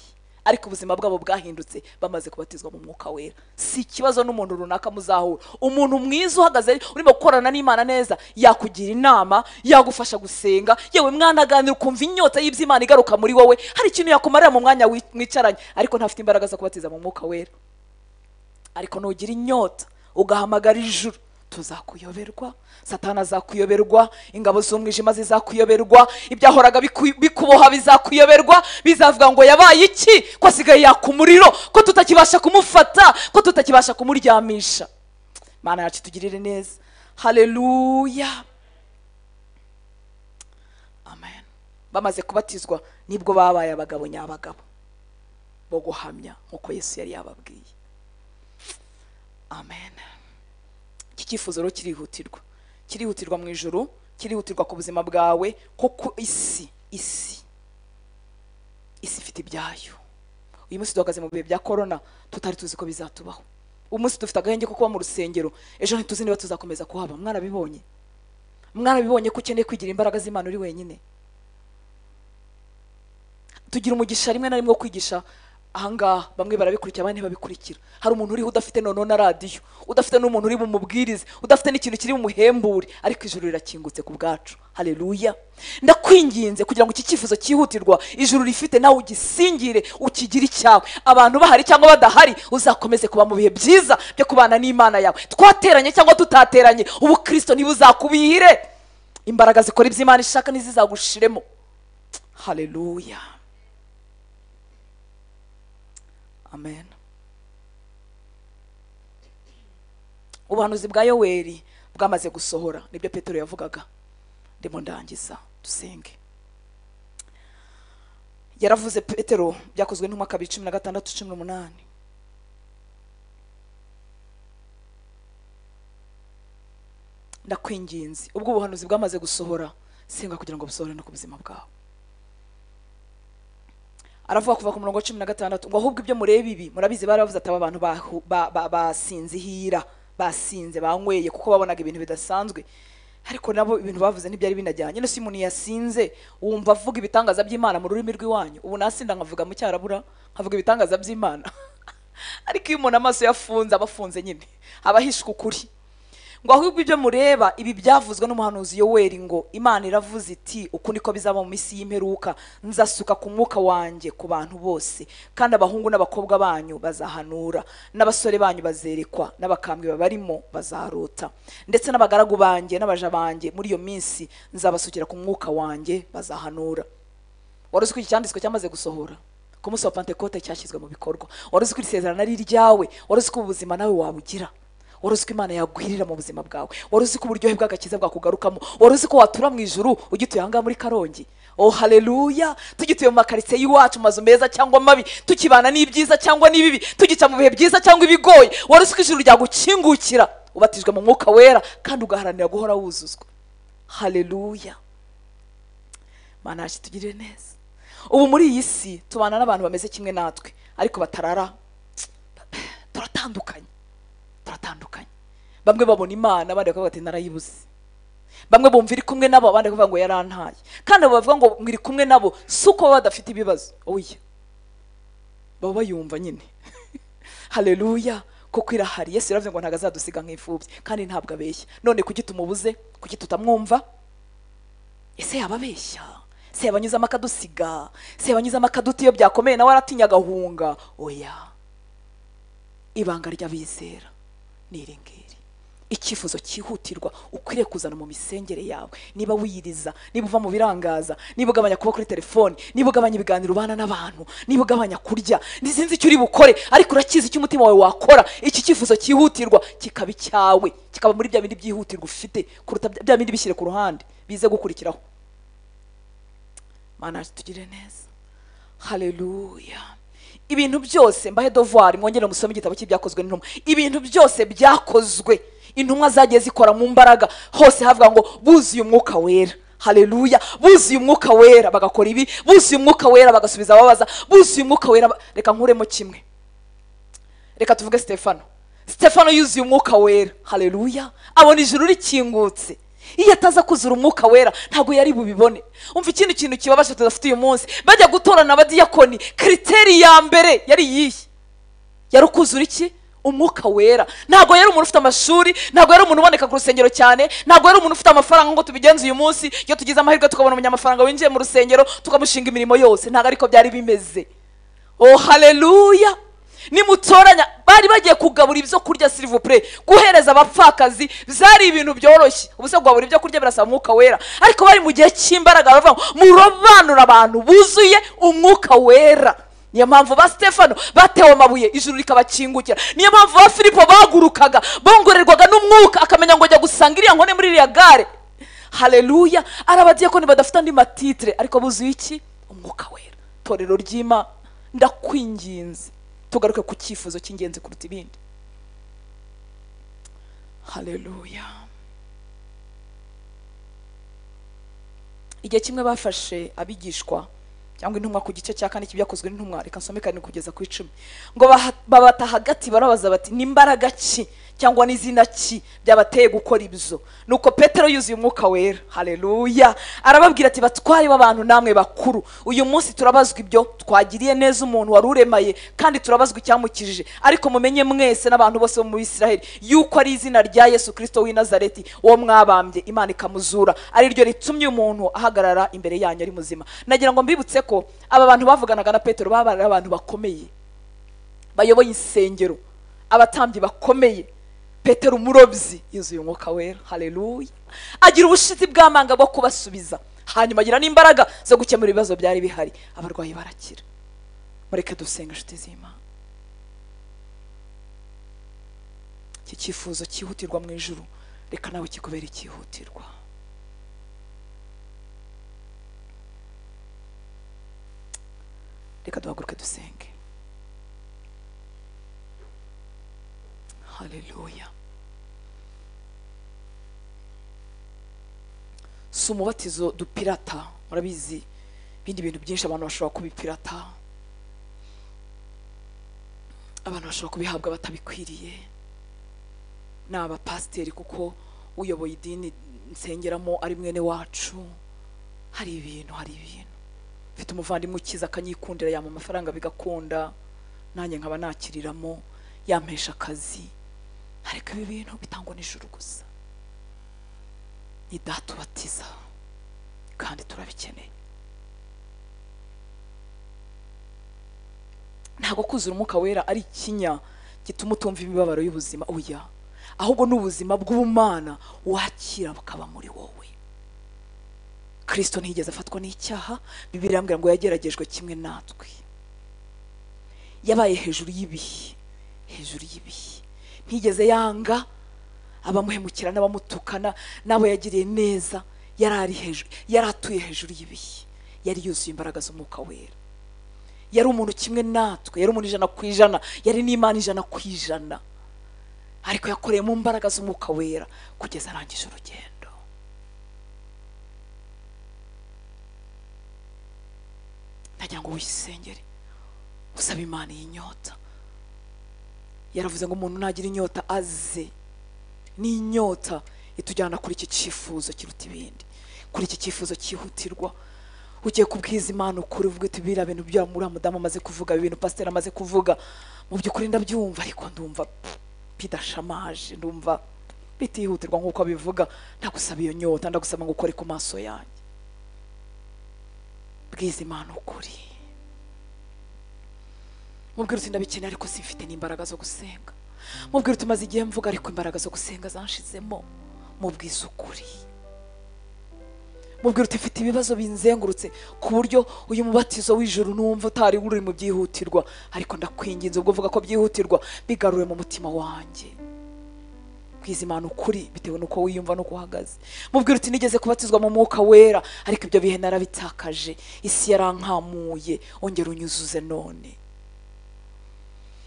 ariko ubuzima bwabo bwahindutse bamaze kubatizwa mu mwuka wera. Si ikibazo n'umuntu runaka muzahura. Umuntu mwiza uhagaze urimo gukorana n'Imana neza yakugira inama, yagufasha gusenga, yewe mwanaganira ukumva inyota y'iby'Imana igaruka muri wowe, hari ikintu yakumarira mu mwanya mwicaranye, ariko ntafite imbaraga zo kubatiza mu mwuka wera. Ariko nugira inyota ugahamagara ijuru, tuzakuyoberwa, Satana azakuyoberwa, ingabo z'umwijima zizakuyoberwa, ibyahoraga bikuboha bizakuyoberwa, bizavuga ngo yabaye iki, ko asigaye yaka umuriro, ko tutakibasha kumufata, ko tutakibasha kumuryamisha. Mana yacu tugirire neza. Haleluya. Amen. Bamaze kubatizwa nibwo babaye abagabo nyabagabo bo guhamya nkuko Yesu yari yababwiye. Amen. Iki cyifuzo rero kirihutirwa, kirihutirwa mu ijuru, kirihutirwa ku buzima bwawe, kuko isi ifite ibyayo. Uyu munsi duhagaze mu bihe bya corona tutari tuzi ko bizatubaho. Uyu munsi dufite agahenge ko kuba mu rusengero, ejo ntituzi niba tuzakomeza kuhaba. Mwarabibonye, mwarabibonye ko ukeneye kwigira imbaraga z'Imana uri wenyine. Tugira umugisha rimwe na rimwe wo kwigisha ahangaha, bamwe barabikurikira abandi ntibabikurikira. Hari umuntu uriho udafite noneho na radiyo, udafite n'umuntu uri bumubwirize, udafite n'ikintu kiri bumuhembure, ariko ijuru rirakingutse ku bwacu. Haleluya. Ndakwinginze kugira ngo iki cyifuzo cyihutirwa ijuru rifite nawe ugisingire, ukigire icyawe. Abantu bahari cyangwa badahari, uzakomeze kuba mu bihe byiza byo kubana n'Imana yawe. Twateranye cyangwa tutateranye, ubukristo ntibuzakubihire. Imbaraga zikora iby'Imana ishaka ntizizagushiremo. Haleluya. Amen. Ubuhanuzi bwa Yoweri bwamaze gusohora, nibyo Petero yavugaga. Ndimo ndangiza, dusenge. Yaravuze Petero, byakozwe n'intumwa 2:16-18. Ndakwinginze, ubwo ubuhanuzi bwamaze gusohora, senga kugira ngo busohore no ku buzima bwawe. Aravuga kuva ku murongo wa 16 ngo ahubwo ibyo mureba ibi murabizi, baravuze ati aba bantu basinzihira, basinze, banyweye, kuko babonaga ibintu bidasanzwe. Ariko nabo ibintu bavuze ntibyari binajyanye. None si umuntu yasinze wumva avuga ibitangaza by'Imana mu rurimi rw'iwanyu? Ubu nasinda nkavuga mu cyarabura, nkavuga ibitangaza by'Imana. Ariko iyo umuntu amaso yafunze, abafunze nyine, abahishwe ukuri. Ngo ahubwo ibyo mureba ibi byavuzwe n'umuhanuzi Yoweri, ngo Imana iravuze iti uku niko bizaba mu minsi y'imperuka, nzasuka ku mwuka wanjye ku bantu bose, kandi abahungu n'abakobwa banyu bazahanura, n'abasore banyu bazerekwa, n'abakambwe babarimo bazarota, ndetse n'abagaragu banjye n'abaja banjye muri iyo minsi nzabasukira ku mwuka wanjye bazahanura. Wari uzi ko iki cyanditswe cyamaze gusohora ku munsi wa Pentekote, cyashyizwe mu bikorwa. Wari uzi ko iri sezerano ari iryawe. Wari uzi ko ubuzima nawe wabugira. Wari uzi ko Imana yagwirira mu buzima bwawe. Wari uzi ko uburyohe bw'agakiza bwakugarukamo. Wari uzi ko watura mu ijuru ugituye ahangaha muri Karongi. Oh haleluya. Tugituye mu makaritsiye y'iwacu, mu mazu meza cyangwa mabi, tukibana n'ibyiza cyangwa n'ibibi, tugica mu bihe byiza cyangwa ibigoye. Wari uzi ko ijuru ryagukingukira ubatijwe mu mwuka wera kandi ugaharanira guhora wuzuzwa. Haleluya. Mana yacu tugirire neza. Ubu muri iyi si tubana n'abantu bameze kimwe natwe, ariko batarara. Turatandukanye, turatandukanye. Bamwe babona Imana, abandi bakavuga ati narayibuze. Bamwe bumva iri kumwe nabo, abandi bakavuga ngo yarantaye. Kandi abo bavuga ngo iri kumwe nabo si uko baba badafite ibibazo, oya, baba bayumva nyine. Haleluya, kuko irahari. Yesu yaravuze ngo ntabwo azadusiga nk'imfubyi, kandi ntabwo abeshya. None kuki tumubuze? Kuki tutamwumva? Ese yababeshya? Se yabanyuzamo akadusiga? Se yabanyuzamo akaduta iyo byakomeye nawe aratinya agahunga? Oya, ibanga ry'abizera ni iri ngiri. Icyifuzo cyihutirwa ukwiriye kuzana mu misengere yawe, niba wiyiriza, niba uva mu birangaza, niba ugabanya kuba kuri telefoni, niba ugabanya ibiganiro ubana n'abantu, niba ugabanya kurya, nizinzi icyo uri bukore, ariko urakizi icyo umutima wawe wakora. Iki cyifuzo cyihutirwa kikaba icyawe, kikaba muri bya bindi byihutirwa ufite kuruta bya bindi bishyire ku ruhande bize gukurikiraho. Mana tugire neza. Haleluya. Ibintu byose mbahe devoir, mwongere musome igitabo cy'ibyakozwe n'intumwa. Ibintu byose byakozwe intumwa zagiye zikora mu mbaraga, hose havuga ngo buzuye umwuka wera. Haleluya, buzuye umwuka wera bagakora ibi, buzuye umwuka wera bagasubiza ababaza, buzuye umwuka wera. Reka nkuremo kimwe, reka tuvuge Stefano. Stefano yuzuye umwuka wera. Haleluya, abona ijuru rikingutse. Iyo ataza kuzura umwuka wera ntabwo yari bubibone. Umva ikindi kintu kibabaje tudafite uyu munsi, bajya gutorana abadiyakoni, criteri ya mbere yari iyihe? Yari ukuzura iki? Umwuka wera. Ntabwo yari umuntu ufite amashuri, ntabwo yari umuntu uboneka ku rusengero cyane, ntabwo yari umuntu ufite amafaranga ngo tubigenze uyu munsi. Iyo tugize amahirwe tukabona umunyamafaranga winjiye mu rusengero tukamushinga imirimo yose, ntabwo ariko byari bimeze. Oh haleluya. Nimutoranya, bari bagiye kugabura ibyo kurya, s'il vous plaît, guhereza abapfakazi byari ibintu byoroshye. Ubuse kugabura ibyo kurya birasaba umwuka wera, ariko bari mu gihe cy'imbaraga baravuga ngo murobanura abantu buzuye umwuka wera. Niyo mpamvu ba Stefano batewe amabuye ijuru rikabakingukira. Niyo mpamvu ba Filipo bagurukaga bongorerwaga n'umwuka, akamenya ngo ajya gusanga iriya nkone muri iriya gare. Haleluya. Ari abadiyakoni badafite andi matitre, ariko buzuye iki? Umwuka wera. Torero ry'Imana, ndakwinginze tugaruke ku cyifuzo cy'ingenzi kuruta ibindi. Haleluya. Igihe kimwe bafashe abigishwa cyangwa intumwa ku gice cya 4 cy'ibyakozwe n'intumwa, reka nsome 7 kugeza ku 10, ngo babata hagati barabaza bati n'imbaraga ki cyangwa n'izina ki byabateye gukora ibyo? Nuko Petero yuzuye umwuka wera. Haleluya. Arababwira ati batware b'abantu namwe bakuru, uyu munsi turabazwa ibyo twagiriye neza umuntu wari uremaye, kandi turabazwa icyamukijije. Ariko mumenye mwese n'abantu bose bo mu Isiraheli yuko ari izina rya Yesu Kristo w'i Nazareti uwo mwabambye Imana ikamuzura, ari ryo ritumye umuntu ahagarara imbere yanyu ari muzima. Nagira ngo mbibutse ko aba bantu bavuganaga na Petero baba ari abantu bakomeye, bayoboye insengero, abatambyi bakomeye. Petero umurobyi yuzuye umwuka wera. Haleluya. Agira ubushizi bw'amanga bwo kubasubiza, hanyuma agira n'imbaraga zo gukemura ibibazo byari bihari, abarwayi barakira. Mureke dusenga inshuti z'Imana. Iki cyifuzo cyihutirwa mu ijuru, reka nawe kikubere cyihutirwa. Reka duhaguruke dusenge. Haleluya. Si umubatizo dupirata, murabizi ibindi bintu byinshi abantu bashobora kubipirata, abantu bashobora kubihabwa batabikwiriye. Ni abapasiteri kuko uyoboye idini nsengeramo ari mwene wacu. Hari ibintu mfite umuvandimwe ukiza akanyikundira, yampa amafaranga bigakunda, nanjye nkaba nakiriramo, yampesha akazi. Ariko ibi bintu bitangwa n'ijuru gusa. Ni Data ubatiza, kandi turabikeneye. Ntabwo kuzura umwuka wera ari ikinya gituma utumva imibabaro y'ubuzima, oya, ahubwo ni ubuzima bw'ubumana wakira bukaba muri wowe. Kristo ntiyigeze afatwa n'icyaha, Bibiliya irambwira ngo yageragejwe kimwe natwe. Yabaye hejuru y'ibihe, hejuru y'ibihe. Ntiyigeze yanga abamuhemukira n'abamutukana n'abo yagiriye neza. Yari ari hejuru, yari atuye hejuru y'ibihe, yari yuzuye imbaraga z'umwuka wera. Yari umuntu kimwe natwe, yari umuntu 100%, yari n'Imana 100%, ariko yakoreye mu mbaraga z'umwuka wera kugeza arangije urugendo. Ndagira ngo wisengere usaba Imana iyi nyota. Yaravuze ngo umuntu nagira inyota aze. Ni inyota itujyana kuri iki cyifuzo kiruta ibindi, kuri iki cyifuzo cyihutirwa. Ugiye kubwiza Imana ukuri, uvuge uti biriya bintu bya muri mudamu amaze kuvuga, ibintu pasiteri amaze kuvuga, mu by'ukuri ndabyumva ariko ndumva bidashamaje, ndumva bitihutirwa nk'uko abivuga. Ndagusaba iyo nyota, ndagusaba ngo ukore ku maso yanjye. Bwiza Imana ukuri, mubwira uti ndabikeneye ariko simfite n'imbaraga zo gusenga. Mubwira uti maze igihe mvuga ariko imbaraga zo gusenga zanshizemo. Mubwiza ukuri, mubwira uti mfite ibibazo binzengurutse ku buryo uyu mubatizo w'ijuru numva utari uri mu byihutirwa, ariko ndakwinginze ubwo uvuga ko byihutirwa bigarure mu mutima wanjye. Bwiza Imana ukuri bitewe nuko wiyumva nuko uhagaze. Mubwira uti nigeze kubatizwa mu mwuka wera ariko ibyo bihe narabitakaje, isi yarankamuye, ongera unyuzuze none.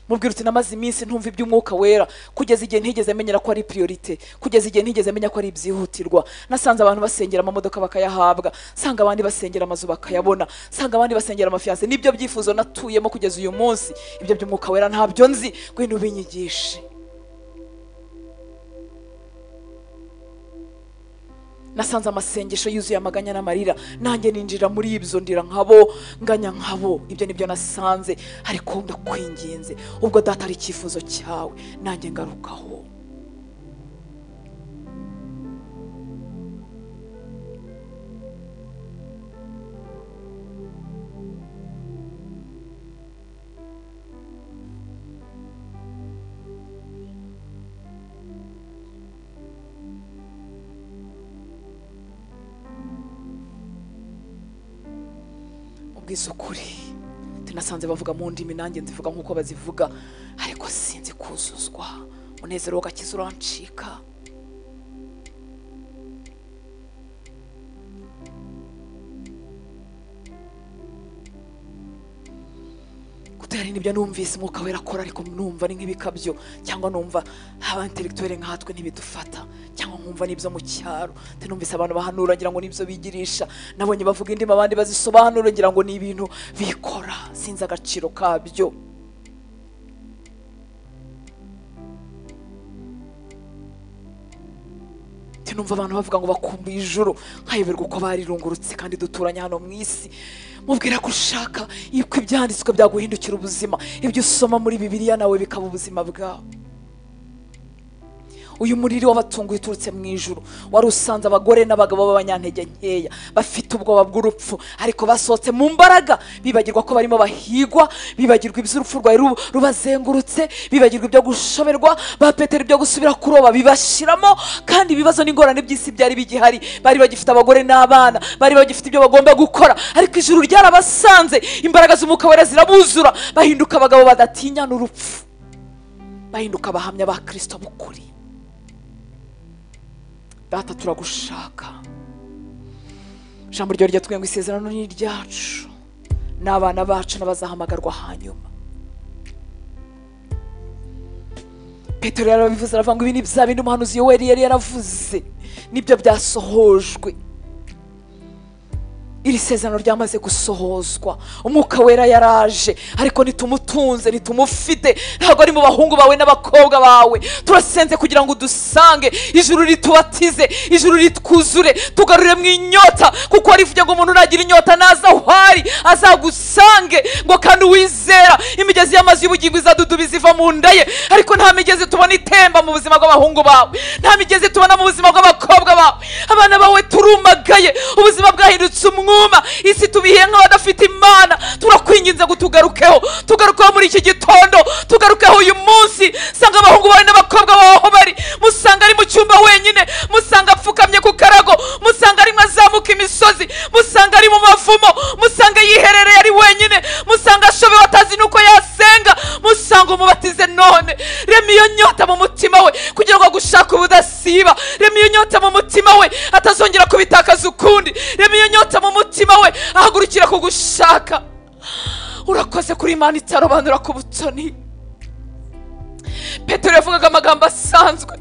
Mubwira uti namaze iminsi ntumva iby'umwuka wera kugeza igihe ntigeze menyera ko ari priorite, kugeza igihe ntigeze menya ko ari ibyihutirwa. Nasanze abantu basengera amamodoka bakayahabwa, sanga abandi basengera amazu bakayabona, sanga abandi basengera amafiyanse. Nibyo byifuzo natuyemo kugeza uyu munsi. Ibyo by'umwuka wera ntabyo nzi, ngwino ubinyigishe. Nasanze amasengesho yuzuye amaganya n'amarira, nanjye ninjira muri ibyo ndira nkabo, nganya nkabo. Ibyo nibyo nasanze, ariko ndakwinginze ubwo data ari icyifuzo cyawe, nanjye ngarukaho. Ubwiza ukuri, tunasanze bavuga mu ndimi nanjye nzivuga nkuko bazivuga, ariko sinzi kuzuzwa. Umunezero w'agakiza urancika. Kutari nibyo numvise umwuka wera akora, ariko numva ni nk'ibikabyo, cyangwa numva aba intellectuel nkatwe ntibidufata, cyangwa nkumva nibyo mu cyaro. Numvise abantu bahanura ngira ngo nibyo bigirisha, nabonye bavuga indimi abandi bazisobanura ngira ngo ni ibintu bikora, sinzi agaciro kabyo. Numva abantu bavuga ngo bakumbuye ijuru, nkayoberwa uko barirungurutse kandi duturanye hano mu isi. Mubwira ko ushaka yuko ibyanditswe byaguhindukira ubuzima, ibyo usoma muri Bibiliya nawe bikaba ubuzima bwawe. Uyu muriri w'abatunguye uturutse mu ijuru wari usanze abagore n'abagabo b'abanyantege nkeya bafite ubwoba bw'urupfu, ariko basohotse mu mbaraga, bibagirwa ko barimo bahigwa, bibagirwa iby'urupfu rwari rubazengurutse, bibagirwa ibyo gushoberwa, ba Petero ibyo gusubira kuroba bibashiramo, kandi ibibazo n'ingorane by'isi byari bigihari. Bari bagifite abagore n'abana, bari bagifite ibyo bagomba gukora, ariko ijuru ryarabasanze, imbaraga z'umwuka wera zirabuzura, bahinduka abagabo badatinya n'urupfu, bahinduka abahamya ba Kristo b'ukuri. Data turagushaka. Ijambo ryawe ryatubwiye ngo isezerano ni iryacu n'abana bacu n'abazahamagarwa hanyuma. Petero yarabivuze aravuga ngo ibi ni bya bindi umuhanuzi Yoweri yari yaravuze, nibyo byasohojwe. Iri sezerano ryamaze gusohozwa, umwuka wera yaraje, ariko nitumutunze, nitumufite, ntabwo ari mu bahungu bawe n'abakobwa bawe. Turasenze kugira ngo udusange, ijuru ritubatize, ijuru ritwuzure, tugarure mu inyota, kuko warivuge ngo umuntu nagira inyota naza aho ari azagusange, ngo kandi uwizera imigezi y'amazi y'ubugingo izadudubiza iva mu nda ye. Ariko nta migezi tubona itemba mu buzima bw'abahungu bawe, nta migezi tubona mu buzima bw'abakobwa bawe. Abana bawe turumagaye, ubuzima bwahindutse umwuma, isi tubihe nk'abadafite Imana. Turakwinginze ngo tugarukeho, tugarukeho muri iki gitondo, tugarukeho uyu munsi. Sanga abahungu bawe n'abakobwa bawe aho bari, musanga ari mu cyumba wenyine, musanga apfukamye ku karago, musanga arimo azamuka imisozi, musanga ari mu mavumo, musanga yiherereye ari wenyine, musanga ashobewe atazi nuko yasenga, musanga umubatize none. Rema iyo nyota mu mutima we kugira ngo agushake ubudasiba. Rema iyo nyota mu mutima we atazongera kubitakaza ukundi. Rema iyo nyota mu mutima we ahagurukira kugushaka. Urakoze kuri Imana itarobanura ku butoni. Petero yavugaga amagambo asanzwe,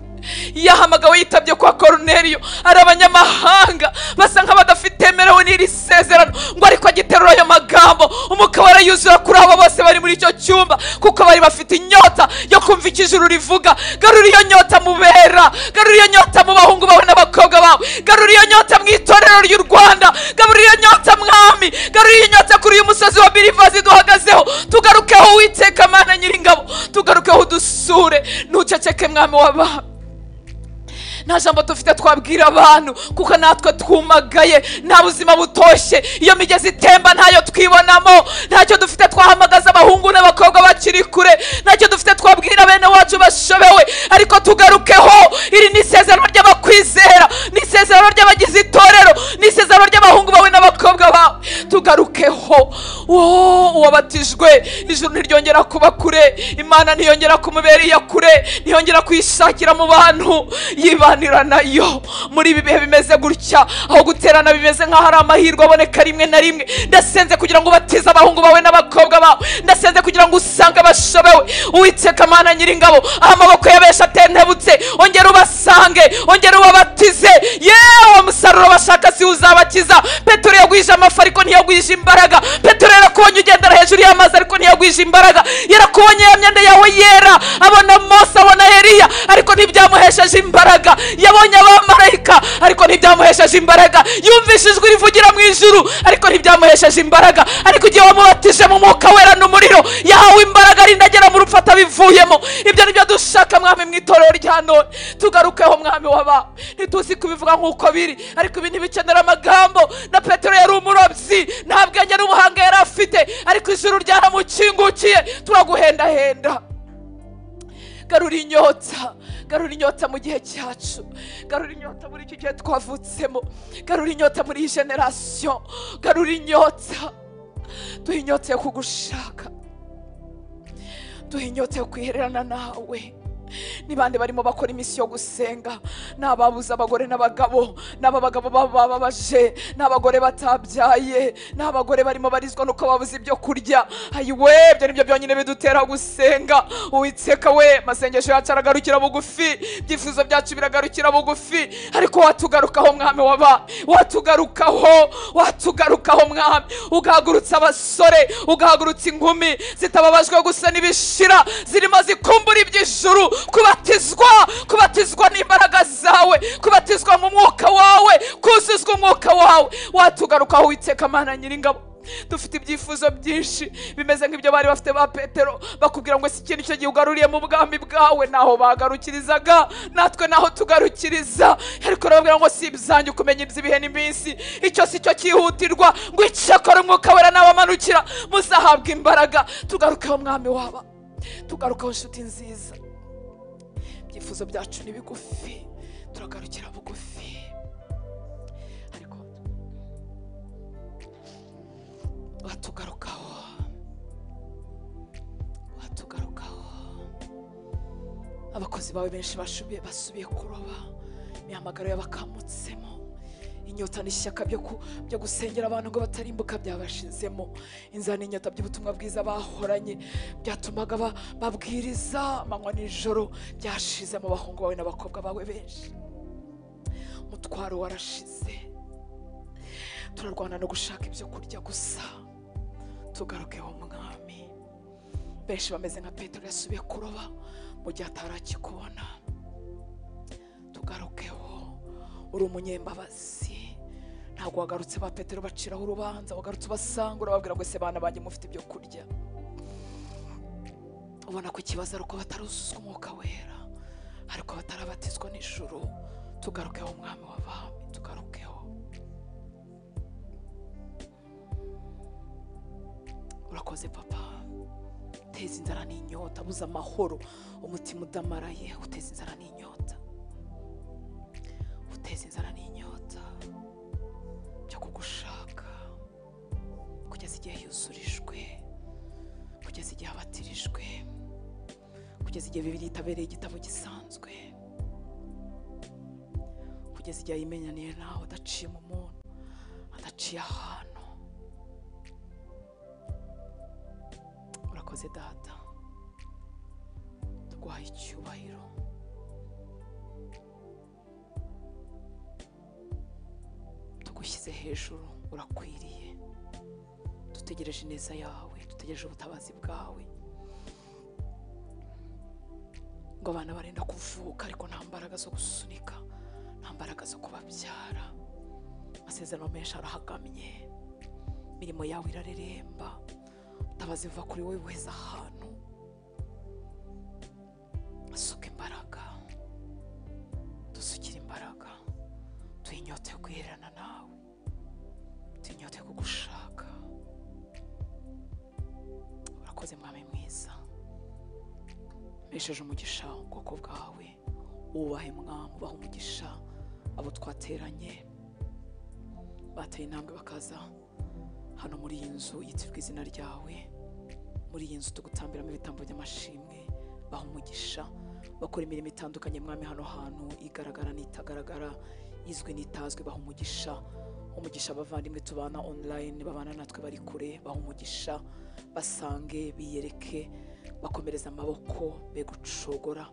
yahamagawe yitabye kwa Koruneliyo, ari abanyamahanga basa nk'abadafitemerewe n'iri sezerano, ngo ariko agiterura ayo magambo umwuka wera yuzura kuri abo bose bari muri icyo cyumba, kuko bari bafite inyota yo kumva icyo ijuru rivuga. Garura iyo nyota mu bera, garura iyo nyota mu bahungu bawe n'abakobwa bawe, garura iyo nyota mu itorero ry'u Rwanda, garura iyo nyota mwami, garura iyo nyota kuri uyu musozi wa Birivazi duhagazeho. Tugarukeho Uwiteka Mana nyiringabo, tugarukeho udusure, ntuceceke mwami w'abami. Nta jambo dufite twabwira abantu kuko natwe twumagaye, nta buzima butoshye, iyo migezi itemba ntayo twibonamo, ntacyo dufite twahamagaza abahungu n'abakobwa bakiri kure, ntacyo dufite twabwira bene wacu bashobewe. Ariko tugarukeho, iri ni isezerano ry'abakwizera, ni isezerano ry'abagize itorero, ni isezerano ry'abahungu bawe n'abakobwa bawe. Tugarukeho. Uwabatijwe ijuru ntiryongera kuba kure, Imana ntiyongera kumubera iya kure, ntiyongera kuyishakira mu bantu, yibanira nayo. Muri ibi bihe bimeze gutya, aho guterana bimeze nk'aho ari amahirwe aboneka rimwe na rimwe, ndasenze kugira ngo ubatize abahungu bawe n'abakobwa bawe, ndasenze kugira ngo usange abashobewe. Uwiteka Mana nyiringabo, aho amaboko y'abesha atentebutse, ongera ubasange, ongera ubabatize. Yewe umusaruro bashaka si uzabakiza. Petero yagwije amafi ariko ntiyagwije imbaraga. Petero yarakubonye ugendera hejuru y'amazi ariko ntiyagwije imbaraga. Yarakubonye ya myenda yawe yera, abona Mose, abona Eliya, ariko ntibyamuhesheje imbaraga. Yabonye abamarayika ariko ntibyamuhesheje imbaraga. Yumvise ijwi rivugira mu ijuru ariko ntibyamuhesheje imbaraga. Ariko igihe wamubatije mu mwuka wera n'umuriro, yahawe imbaraga arinda agera mu rupfu atabivuyemo. Ibyo nibyo dushaka mwami mu itorero rya none. Tugarukeho mwami w'abami. Ntituzi kubivuga nk'uko biri, ariko ibi ntibikenera amagambo. Na Petero yari umurobyi, nta bwenge n'ubuhanga yari afite, ariko ijuru ryaramukingukiye. Turaguhendahenda. Garura inyota, garura inyota mu gihe cyacu, garura inyota muri iki gihe twavutsemo, garura inyota muri iyi generasiyo, garura inyota. Duhe inyota yo kugushaka, duhe inyota yo kwihererana nawe. Ni bande barimo bakora iminsi yo gusenga? Ni ababuze abagore n'abagabo, ni abagabo bababaje, ni abagore batabyaye, ni abagore barimo barizwa nuko babuze ibyo kurya. Ayiwe, ibyo nibyo byonyine bidutera gusenga. Uwiteka we, masengesho yacu aragarukira bugufi, ibyifuzo byacu biragarukira bugufi, ariko watugarukaho mwami w'abami, watugarukaho, watugarukaho mwami, ugahagurutsa abasore, ugahagurutsa inkumi zitababajwe gusa n'ibishira, zirimo zikumbura iby'ijuru. Kubatizwa, kubatizwa n'imbaraga zawe, kubatizwa mu mwuka wawe, kuzuzwa umwuka wawe. Watugarukaho Uwiteka Mana nyiringabo. Dufite ibyifuzo byinshi bimeze nk'ibyo bari bafite ba Petero, bakubwira ngo si ikintu cyo gihe ugaruriye mu bwami bwawe, naho bagarukirizaga natwe naho tugarukiriza. Ariko urababwira ngo si ibyanjye ukumenya iby'ibihe n'iminsi, icyo si cyo cyihutirwa, ngo icyakora umwuka wera nabamanukira muzahabwa imbaraga. Tugarukeho mwami waba, tugarukeho inshuti nziza. Ibyifuzo byacu ni bigufi, turagarukira bugufi, ariko watugarukaho, watugarukaho. Abakozi bawe benshi basubiye kuroba, imihamagaro yabakamutsemo, inyota n'ishyaka byo gusengera abantu ngo batarimbuka byabashizemo, inzara n'inyota by'ubutumwa bwiza bahoranye byatumaga babwiriza amanywa n'ijoro byashize mu bahungu bawe n'abakobwa bawe benshi. Umutwaro warashize, turarwana no gushaka ibyo kurya gusa. Tugarukeho mwami. Benshi bameze nka Petero yasubiye kuroba mu gihe atarakikubona. Tugarukeho, uri umunyembabazi. Ntabwo wagarutse ba Petero baciraho urubanza, wagarutse ubasanga urababwira ngo ese bana banjye mufite ibyo kurya. Ubona ko ikibazo ari uko bataruzuzwa umwuka wera, ariko batarabatizwa n'ijuru. Tugarukeho mwami w'abami, tugarukeho. Urakoze papa. Uteza inzara n'inyota, buza amahoro umutima udamaraye. Uteza inzara n'inyota, uteza inzara n'inyota byo kugushaka kugeza igihe yuzurijwe, kugeza igihe abatirijwe, kugeza igihe Bibiliya itabereye igitabo gisanzwe, kugeza igihe yimenyaniye nawe adaciye mu muntu, adaciye ahantu. Urakoze data, tuguhaye icyubahiro. Tugushyize hejuru, urakwiriye. Dutegereje ineza yawe, dutegereje ubutabazi bwawe. Ngo abana barenda kuvuka ariko nta mbaraga zo gusunika, nta mbaraga zo kubabyara. Amasezerano menshi arahagamye, imirimo yawe irareremba, utabazi iva kuri wowe weza ahantu. Asuka imbaraga, dusukire imbaraga, tuhe inyota yo kwihererana nawe, tuhe inyota yo kugushaka. Urakoze Mwami mwiza, mpesheje umugisha ubwoko bwawe, wubahe Mwami, ubahe umugisha abo twateranye bateye intambwe bakaza hano muri iyi nzu yitiriwe izina ryawe. Muri iyi nzu tugutambiramo ibitambo by'amashimwe, baha umugisha bakora imirimo itandukanye Mwami hano hantu, igaragara n'itagaragara, izwi n'itazwi, baha umugisha. Umugisha abavandimwe tubana online, babana natwe bari kure, baha umugisha, basange, biyereke, bakomereza amaboko, be gucogora,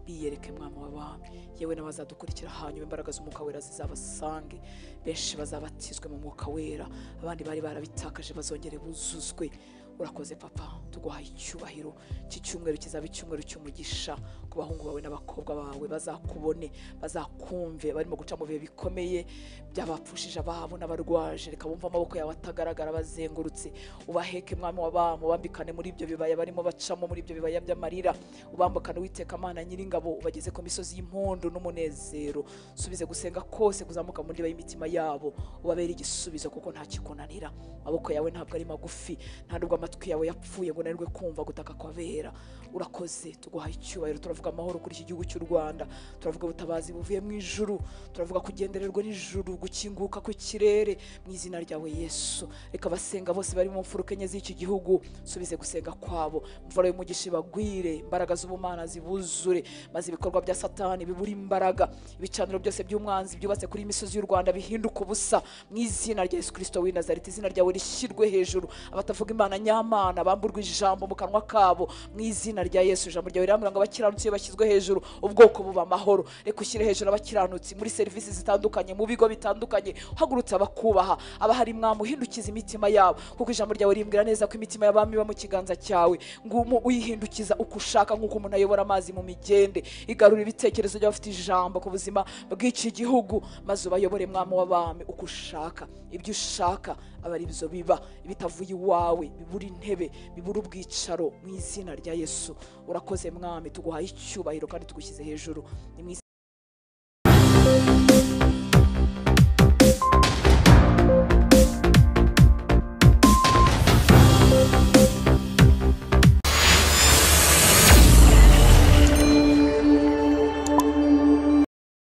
biyereke Mwami w'abami. Yewe n'abazadukurikira hanyuma imbaraga z'Umwuka Wera zizabasange, benshi bazabatizwe mu Mwuka Wera, abandi bari barabitakaje bazongere buzuzwe. Urakoze Papa, tuguhaye icyubahiro. Iki cyumweru kizaba icyumweru cy'umugisha ku bahungu bawe n'abakobwa bawe, bazakubone, bazakumve, barimo guca mu bihe bikomeye by'abapfushije ababo n'abarwaje. Reka bumve amaboko yawe atagaragara bazengurutse, ubaheke Mwami w'abami, ubambikane muri ibyo bibaya barimo bacamo, muri ibyo bibaya by'amarira, ubambukane Uwiteka Mana Nyiringabo, ubageze ku misozi y'impundu n'umunezero. Subize gusenga kose kuzamuka mu ndiba y'imitima yabo, ubabere igisubizo kuko nta kikunanira. Amaboko yawe ntabwo ari magufi, nta nubwo amatwi yawe yapfuye ngo unanirwe kumva gutaka kwabera. Urakoze, tuguhaye icyubahiro. Turavuga amahoro kuri iki gihugu cy'u Rwanda, turavuga ubutabazi buvuye mu ijuru, turavuga kugendererwa n'ijuru, gukinguka kw'ikirere mu izina ryawe Yesu. Reka abasenga bose bari mu mfuruka enye z'iki gihugu, subize gusenga kwabo, imvura y'umugisha ibagwire, imbaraga z'ubumana zibuzure, maze ibikorwa bya Satani bibure imbaraga, ibicaniro byose by'umwanzi byubatse kuri imisozi y'u Rwanda bihinduka ubusa mu izina rya Yesu Kristo w'i Nazareti. Izina ryawe rishyirwe hejuru, abatavuga Imana nyamana bamburwa ijambo mu kanwa kabo mu izina rya Yesu. Ijambo ryawe rirambwira ngo abakiranutsi iyo bashyizwe hejuru ubwoko buba amahoro. Reka ushyire hejuru abakiranutsi muri serivisi zitandukanye, mu bigo bitandukanye, uhagurutse abakubaha, abahari Mwami, uhindukiza imitima yabo, kuko ijambo ryawe rimbwira neza ko imitima y'abami iba mu kiganza cyawe, ngo uyihindukiza uko ushaka nk'uko umuntu ayobora amazi mu migende. Igarura ibitekerezo by'abafite ijambo ku buzima bw'iki gihugu, maze ubayobore Mwami w'abami uko ushaka. Ibyo ushaka aba ari byo biba, ibitavuye iwawe bibura intebe, bibura ubwicaro mu izina rya Yesu. Urakoze Mwami, tuguhaye icyubahiro kandi tugushyize hejuru.